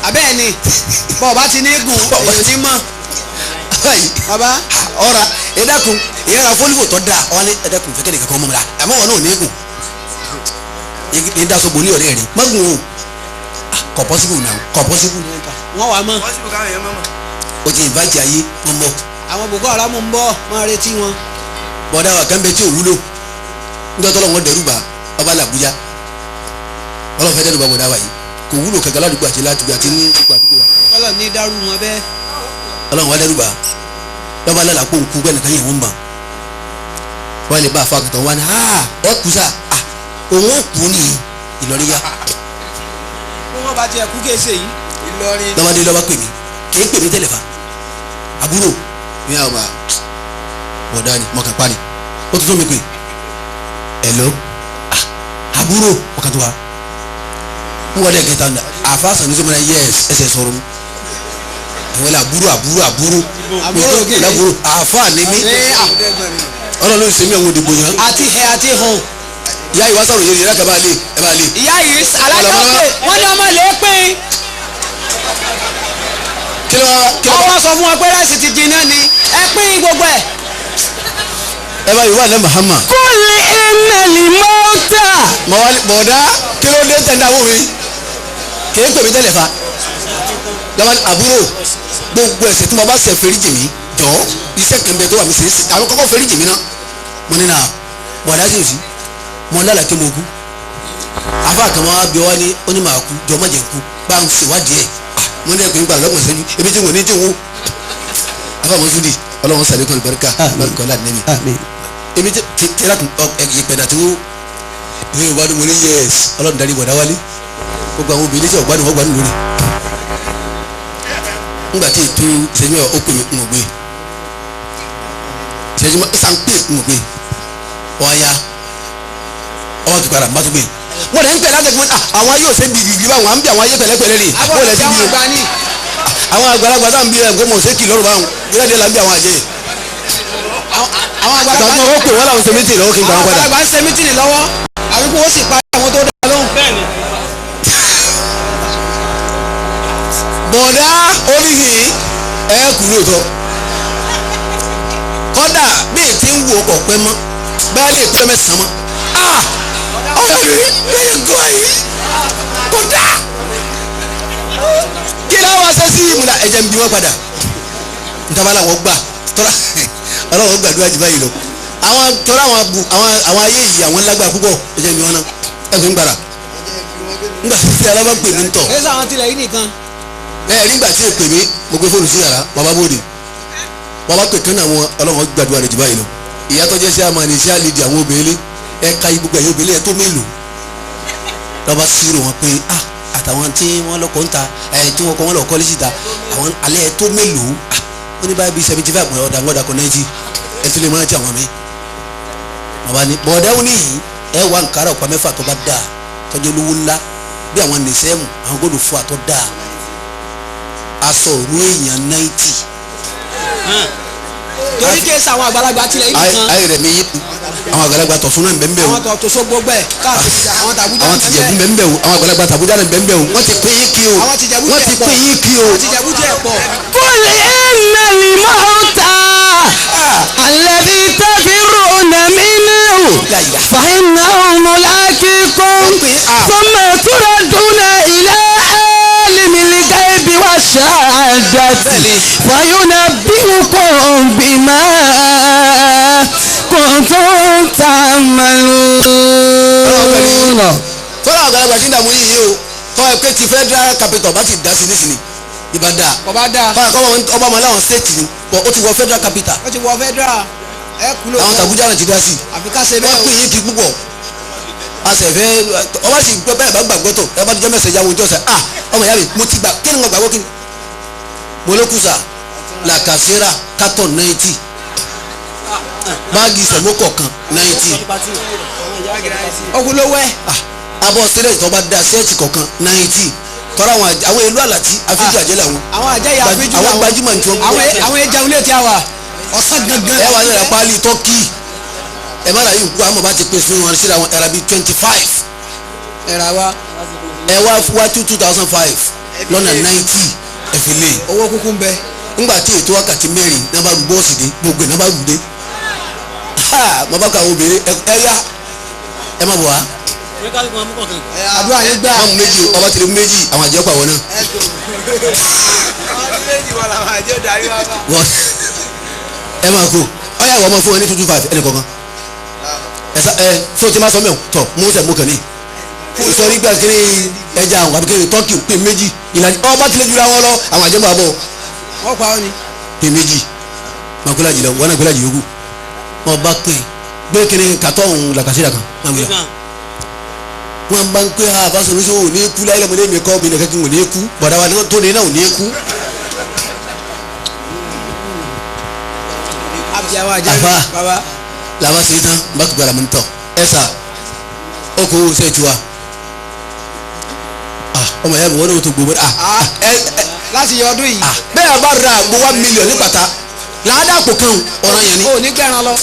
Abẹ́ẹ̀ ni bọ̀bá ti ní gùn èyí ti mọ̀. Àfa yìí Bàbá ọ̀ra ẹ̀dàkùn ìyẹn ra fólífò tó dáa ọ̀wá ní ẹ̀dàkùn ìfẹ́kẹ̀ nìkan kan mọ̀ mọ́ra àmọ́ wọn ní òní gùn. Ní daṣọ bò ní ọ̀rẹ́ rẹ̀ mọ́gùn o kò possible now kò possible wọ́n wà mọ́. o ti invite ayé wọn mọ́ Àwọn Boko Haram ń bọ̀ máa retí wọn. bọ̀dá wa kan bẹ tí ò wúlò nígbà tó lọ́wọ́ dẹrù bá ọba làbújá ọlọ́run fẹ́ dẹrù bá bọ̀dá wa yìí kò wúlò kankan ládùúgbò àti ládùúgbò àti ní gbogbo àdúgbò wa Kọ́lọ̀ ní dárú wọn bẹ́ẹ̀. ọlọ́run wa dẹrù bá lọ́ba lálàá kó nkú gbẹ́nìkan yẹn wọ́n bà wọ́n lè bá a fọ àgùntàn wa ni aa ẹ kú sá ah òun ò kú ní Ìlọrin ya Bí wọ́n bá tiẹ̀ kú kése yìí. Ìlọrin. lọ́ba dé lọ́ba pè mí kì í pè mí tẹ́lẹ̀ fa àbúrò mi àwọn bá bọ̀dá ni mọ̀kàn pa ni ó tún tún mi pè hello ah àbúrò mọ̀kàn tó wa n wọlé kẹta ní àfàsàn ní sọmọdé yes ẹsẹ̀ sọ̀rọ̀ mu ìwọlé àbúrò àbúrò àbúrò Àbúrò kìíní. àbúrò àfà ni mí ọlọ́run ló ń ṣe mí àwọn òdìbò yẹn Àti hẹ àti hùn. ìyá ìwà sọ̀rọ̀ yẹn ìyá kaba lé ẹ bá lé Ìyá yìí alájọ pé wọ́n ní ọmọ lè pín. kí ló wá kí ló Wọ́n wá wá sọ fún wọn pé ráìsì ti jiná ni ẹ pín gbogbo ẹ̀. ẹ bá yorùbá lẹ Muhammad Qul innal mauta mọ̀wálé bọ̀dá kí ló dé tẹ̀ ń dáwọ́ mi kì í pè mí tẹ́lẹ̀ fa lọ́wọ́ àbúrò gbogbo ẹ̀ṣẹ̀ tí mo bá ṣẹ̀ fẹ́rí jì mí jọ iṣẹ́ kan bẹ tó wà mí ṣe é ṣe àwọn kọ́kọ́ fẹ́rí jì mí náà mo ní na bọ̀dá sì sí mo lálàá kí mo kú afa kan wá bí wá ní ó ní màá kú jọ má jẹ́ kú bá ń ṣèwádìí ẹ̀ ah mo ní ẹ̀kọ́ nípa lọ́gbọ̀n sẹ́jú ebi tí wọ́n ní tí wọ́n afa mo sùn di ọlọ́run sàlékún àlùbáríkà àlùbáríkà ọlá nẹ́mi Àmín. ebi tí tí ìpẹ̀dà tí wọ́n ní ìwádìí mo ní yẹs ọlọ́run darí bọ̀dá wálé gbogbo àwọn obìnrin tí ọ̀gbádùn wọ́n gbádùn lórí. ńgbà tí ètò ìṣẹ́jú ó pè mí ń gbé ìṣẹ́jú sàn pè ń gbé ọ̀ya ọwọ́ tó padà bá tó gbé. wọ́n lè ń pè láti fún àwọn ayé òsè gbìgbì báwọn à ń bí àwọn ayé pẹ̀lẹ́pẹ̀lẹ́ rè wọ́n lè ti bí Àwọn àgbà ní. àwọn àgbàlagbà sáà ń bí ẹ̀ gbọ́mọ̀ ṣé kì lọ́rùn báwọn gbẹ́dẹ́ là ń bí àwọn àjẹ́ Àwọn ìgbà àgbàlagbà tí wọ́n pè wọ́n làwọn ṣe mítì lọ́wọ́ kí n gbà àwọn wọ́n padà. àgbàlagbà ń ṣe mítìnì lọ́wọ́ àbí kí wọ́n sì parí àwọn tó dá lóhùn. bọ̀dá oníhìn ẹ kú lóòótọ́ kọ́dà bí ètí ń wo ọkọ̀ pẹ́ mọ́ báyà lè pẹ́ mẹ́sàn-án mọ́ ah ọ̀rọ̀ mi lẹ́yìn gan yìí kódà kí láwọn aṣọ sí ìmúlá ẹ̀jẹ̀ ń bí wọ́n padà ntaba làwọn gbà tọ́lá ọlọ́wọ́ gbàdúrà jù báyìí lọ àwọn tọ́lá àwọn bu àwọn ayé yìí àwọn lágbà púpọ̀ ẹ̀jẹ̀ ń bí wọ́n náà ẹ̀fẹ̀ ń gbàrà ńgbà tí alábàgbè mi ń tọ̀ Èyí sàwọn tilẹ̀ yìí nìkan. ẹ nígbà tí èpè mi mo gbé fóònù sí yàrá bàbá bòde bàbá pè kán àwọn ọlọ́wọ́ gbàdúrà rẹ̀ jù báyìí lọ ìyá tó jẹ́ sí àmàlẹ́ sí àlejò àwọn obìnrin ẹ ka gbogbo ẹ̀yìn obìnrin ẹ tó mélòó lọ́ba sírò wọn pé ah àtàwọn tí wọ́n lọ́kọ̀ ń ta ẹ̀ tí wọ́n kọ́ wọ́n lọ kọ́lé síta àwọn alẹ́ tó mélòó ó ní báyìí bíi 75 ọ̀dà ńgọ́dà kọ́ 90 ẹ̀ tún lè mọ́ ti àwọn mi. Bàbá ni bọ̀dá wọn ní yìí ẹ wà nkárà ọ̀pá mẹ́fà tó bá dáa tọ́jú olówó ńlá bí àwọn nìsẹ́mù àwọn gbọ́dọ̀ fún àtọ́ dáa aṣọ òru èèyàn 90. Torí kí ẹsẹ àwọn àgbàlagbà tilẹ̀ yìí nìkan. Ayé rẹ̀ mi yé àwọn àgbàlagbà tọ̀sùn náà bẹ́ẹ̀ bẹ́ẹ̀ o. Àwọn tọ̀ tó so gbogbo ẹ̀ káàkiri àwọn tàbújá àwọn tìjẹ̀bú bẹ́ẹ̀ bẹ́ẹ̀ o àwọn àgbàlagbà tàbújá náà bẹ́ẹ̀ bẹ́ẹ̀ o wọ́n ti pín yín kí o Àwọn tìjẹ̀bú wọ́n ti tiẹ̀ pọ̀. pín yín kí o. Àwọn tìjẹ̀bú tiẹ̀ pọ̀. قل إن الموت الذي تفرون منه فإنه ملاقيكم ثم تردون إلى عالم الغيب والشهادة فينبئكم بما كنتم تعملون. Tọ́lá àgbàlagbà tí ń dààmú yìí o tọ́ ẹ pé ti federal capital bá ti dá sí nísìnyí ìbá dáa Bàbá dáa. kọ́ ọba ọmọ aláwọn state ni bọ̀ ó ti wọ federal capital Ó ti wọ federal ẹ kú ló. àwọn tàbújá náà ti dá sí Àfi ká ṣe wọ́n bẹ́ẹ̀ o. pín yín kí púpọ̀ a sì fẹ́ ọba sì gbọ́ bẹ́ẹ̀ bá gbàgbọ́ tó ẹ bá jẹ́ mẹ́sẹ̀ yàwó ìjọsẹ̀ ah ọmọ ìyá mi mo ti gbà kí ni mo gbàgbọ́ kí ni mo ló kù sà làkàṣẹ́rà kátọ̀ 90 báàgì sẹ̀mó kọ̀ọ̀kan 90 Ogun ló wẹ́. abọ́ sílẹ̀ tó bá da sẹ́ẹ̀tì kọ̀ọ̀kan 90 tọ́ra àwọn ìlú àlàtí àfíjì àjẹ́ làwọn Àwọn àjẹyà àfíjú àwọn gbajúmọ̀ ní tí wọ́n Àwọn ẹja ilé tí a wà. Ọ̀sán gangan. ẹ wà ní ìrà páálí tọ́kì ẹ má ra yìí kú àmọ́ bá ti pèsè wọn síra wọn ẹ̀rà bíi 25 Ẹ̀rà wa. ẹ wá wá 2005 lọ́nà 90 ẹ̀fẹ̀ lé Owó kúkú ń bẹ. ńgbà tí ètò wákàtí mẹ́rin náà bá rú bọ́ọ̀sì dé gbogbo ẹ̀ náà bá rú dé ha mo bá kọ àwọn obìnrin ẹ yá ẹ má bọ̀ wá Àdúrà yín gbà. má mú méjì ọba tẹ̀lé mú méjì àwọn àjẹpọ̀ àwọn náà wọ́n ẹ máa kó ọyá ìwọ ọmọ fún ẹ ní 225 ẹnì kọ̀ọ̀kan ẹ sá ẹ fún o ti máa sọ mẹ́wọ̀n tọ̀ mú sẹ̀ mú kàn ní sọrí gbà kiri ẹja àwọn àbí kiri tọ́kì pé méjì ìlànà ọba tilẹ̀ jura wọn lọ àwọn àjẹmọ́ àbọ̀ Wọ́n pa ọ́ ni. pé méjì makula jìlọ wọn náà gbéra jì yòókù wọn bá pè gbé kiri kàtọ́ òun làkàṣírà kan máa gbéra wọn bá ń pè ha àbáṣọ oníṣòwò ò ní kú láyé lọ́mọdé mi kọ́ obìnrin kankan ò ní kú bọ̀dá wa tó ní náà ò ní kú. Àbí àwọn àjẹ́ Àfà. bàbá. Làwọn ṣe tán bá tó gbára mi tọ ẹ sà ó kó owó sẹ́ẹ̀ tiwa ah ọmọ ìyá mi wọn náà tó gbogbo ah ẹ ẹ Láti yọ ọdún yìí. ah bẹ́ẹ̀ bá ra àgbo 1 million ní pàtà làádàpọ̀ kan ọ̀ràn yẹn ni O ò ní gbẹ̀ràn lọ.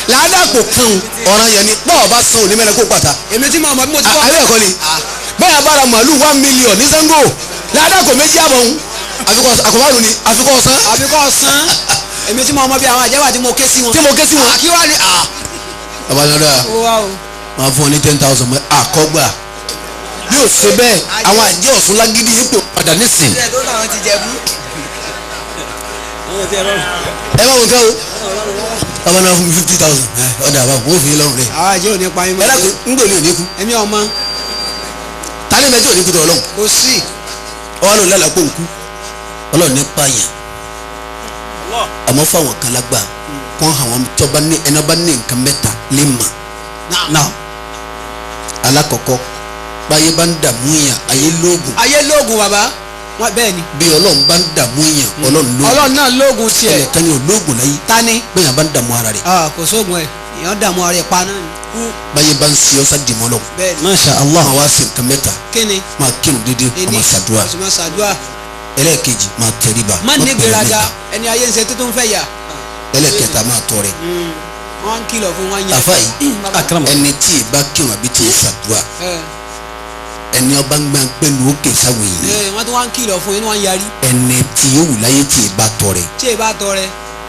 Làádàpọ̀ kan ọ̀ràn yẹn ni bọ́ọ̀ bá san òní mẹ́rin kó pàtà Èmi tí mo mọ̀ bí mo ti kọ́. àbẹ́ ẹ̀kọ́ ni bẹ́ẹ̀ bá ra màálù 1 million ní Ṣàngó làádàpọ̀ méjì àbọ̀ ń àkọ́bárù ni àfikọ́ ọ̀sán Àbí kọ́ san. Èmi tí mo mọ̀ bí àwọn àjẹwà tí mo ké sí wọn. tí mo ké sí wọn. Kí wá ní. Bàbá lọ́dọ̀ Ó wá o. máa fún ọ ní 10,000 mọ́ àkọ́gbà bí ó ṣe bẹ́ẹ̀ àwọn àjẹ́ Ọ̀ṣun lágídí ipò padà nísìn. ẹ má wò ká o bàbá náà fún mi 50,000 ọ̀dà àbá wọ́n fi lọ́rùn rẹ̀ Àwọn àjẹ́ ò ní pa yín ẹ mọ́. dákun ń gbèlú òní kú Èmi ọmọ tálẹ́ mẹ́jọ òní kú tó ọlọ́run kò sí. ọwọ́ lòun lálàá pò ń kú ọlọ́run ní pààyàn àmọ́ fáwọn kan lágbà kọ́ àwọn tó bá ní ẹni bá ní nǹkan mẹ́ta lè mà Náà. alákọ̀ọ́kọ́ báyé bá ń dààmú yàn ayé lóògùn Ayé lóògùn bàbá. Wọ́n bẹ́ẹ̀ ni. bí ọlọ́run bá ń dààmú yàn ọlọ́run lóògùn Ọlọ́run náà lóògùn tiẹ̀. ẹnìkan ni olóògùn láyé Ta ni? bẹ́ẹ̀ yàn bá ń dààmú ara rẹ̀ Ah, kò sóògùn ẹ̀. Èèyàn dààmú ara ẹ̀ pa náà ni. báyé bá ń ṣe ọ́sà dìmọ́ lọ Bẹ́ẹ̀ ni. Masha Allah. máa wá sí nǹkan mẹ́ta Kí ni? máa kírun dédé Ení. máa ṣàdúrà Sì máa ṣàdúrà. ẹlẹ́ẹ̀kejì máa tẹríba Má ní pẹ̀lú gbéraga. mẹ́ta. Ẹni ayé ń ṣe tó tó ń fẹ́ yà. ẹlẹ́ẹ̀kẹta máa tọrẹ Wọ́n ń kìlọ̀ fún wọn yẹn. àfa yìí Akram. ẹni tí ì bá kírun àbí tí ì ṣàdúrà Ẹ ẹni ọba ń gbà pẹ̀lú òkè sáwọn èèyàn ẹ wọ́n tún wá ń kìlọ̀ fún inú wọn yarí. ẹni tí yóò wù láyé tí ì bá tọrẹ Tí ẹ bá tọrẹ.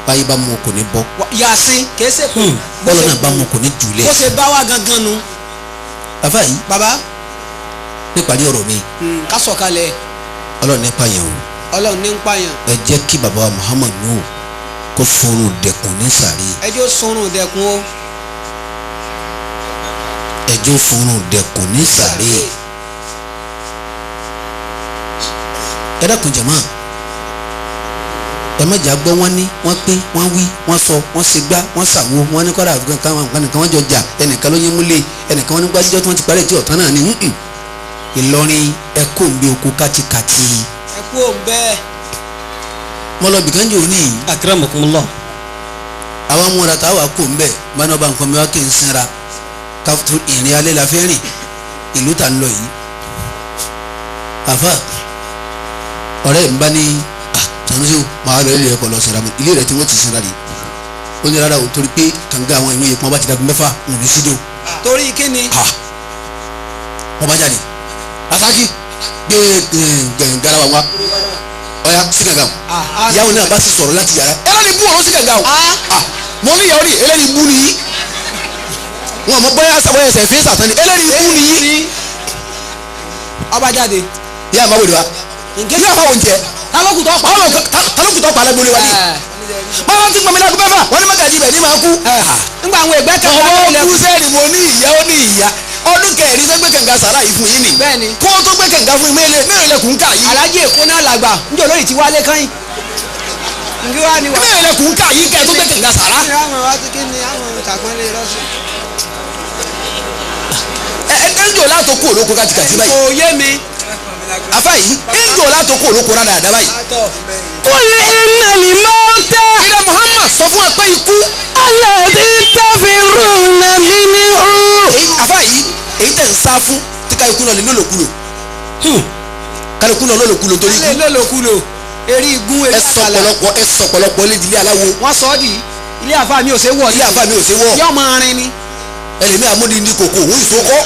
báyé bá mú kò ní bọ́ Yàsín kìí ṣe pé. bọ́lá náà bá mú kò ní jùlẹ̀ Bó ṣe bá wa gangan nu. àfa yìí Bàbá níparí ọ̀rọ̀ mi ká sọ̀kalẹ̀ ọlọ́run nípa yẹn o Ọlọ́run ní ń pààyàn. ẹ jẹ́ kí baba wa Muhammad Nuhu kó sunrun dẹkùn ní sàárè Ẹ jẹ́ ó sunrun dẹkùn o. ẹ jẹ́ ó sunrun dẹkùn ní sàárè ẹ dákun jàmá Ẹ má jà gbọ́ wọ́n ní wọ́n pé wọ́n wí wọ́n sọ wọ́n ṣe gbá wọ́n ṣàwo wọ́n ní kọ́ra àfikún kan àwọn nìkan wọ́n jọ jà, ẹnìkan ló yín múlẹ̀, ẹnìkan wọ́n ní gbájújọ́ tí wọ́n ti parí tí ọ̀tán náà ní nǹkan. Ìlọrin, ẹ kó ń bí oko kátikàti. Ẹ kú òun bẹ́ẹ̀. Mo lọ bìkan jò ní yìí. Akramakumullah. Àwọn múra táwa kò ń bẹ̀ báná ọba nǹkan mi wá kí n sinra ká tó ìrìn alẹ́ la fẹ́ rìn ìlú tà ń lọ yìí. Àfa ọ̀rẹ́ mi bá ní Sanusi, màá lọ ilé rẹ kọ lọ sinra mi, ilé rẹ tí wọ́n ti sinra rè. Ó ní rárá o, torí pé kànga àwọn ìwé ìpọ́n bá ti dàgbé 6 òun ní sídò. Torí kí ni? Ha, wọ́n bá jáde, Rasaki gbé garawa wa, ọ̀ya sí kànga o. Ìyàwó náà bá sì sọ̀rọ̀ láti yàrá, ẹlẹ́ni bú ọ̀rọ̀ sí kànga o. Mo ní ìyàwó ni ẹlẹ́ni bú ni wọn mọ bóyá sábọ̀ ẹsẹ̀ fi sàtán ni ẹlẹ́ni bú ni. Ọba jáde. Ìyá àmọ́ wòlé wa, ìyá àmọ́ wò ń jẹ. Talókùtọ̀ pa. Talókùtọ̀ pa alágbólé wa ni báwa ti gbọmọdé akú mẹ́fà wọn ní mọ́gàjì ibẹ̀ ní máa kú. Nígbà àwọn ẹgbẹ́ kan. Ọwọ́ kú sẹ́ẹ̀rì, mo ní ìyá, ó ní ìyá ọdún kẹrin sẹ́gbẹ́ kànga sàrà yìí fún yín ni. Bẹ́ẹ̀ni. Kó o tó gbé kànga fún yín mélòó lẹkùn ká yìí. Alájí Èkó náà làgbà njẹ́ olóyè ti wálé kányìn. Nkí wá ni wà. Mélòó lẹkùn ká yìí kẹ́ ẹ tó gbé kànga sàrà. Kí ni àwọn wá sí, kí ni àwọn ìtàkùnlé lọ́sùn. Ẹ ẹ ń jò látò kú olóko kàtìkàtì báyìí. Kò yé mi. Afa yìí ń jò látò kú olóko rárá àdá báyìí. قل إن الموت Ìrẹ Muhammad, sọ fún wa pé ikú. الذي تفرون منه. Afa yìí, èyí tẹ̀ ń sá fún tí ká ikú náà lè lólòkulò, kálukú náà lólòkulò torí Ilé ikú. lólòkulò eré igun Ẹ eré sọ àkàlà. pọ̀lọpọ̀, ẹ sọ pọ̀lọpọ̀ lédìlé aláwo. Wọ́n sọ ọ́ di ilé àfa mi ò ṣe wọ̀. Ilé àfa mi ò ṣe wọ̀. Yọ máa rin ni. Ẹlẹ́mi àmúdi ní kòkó òun ìsókọ́.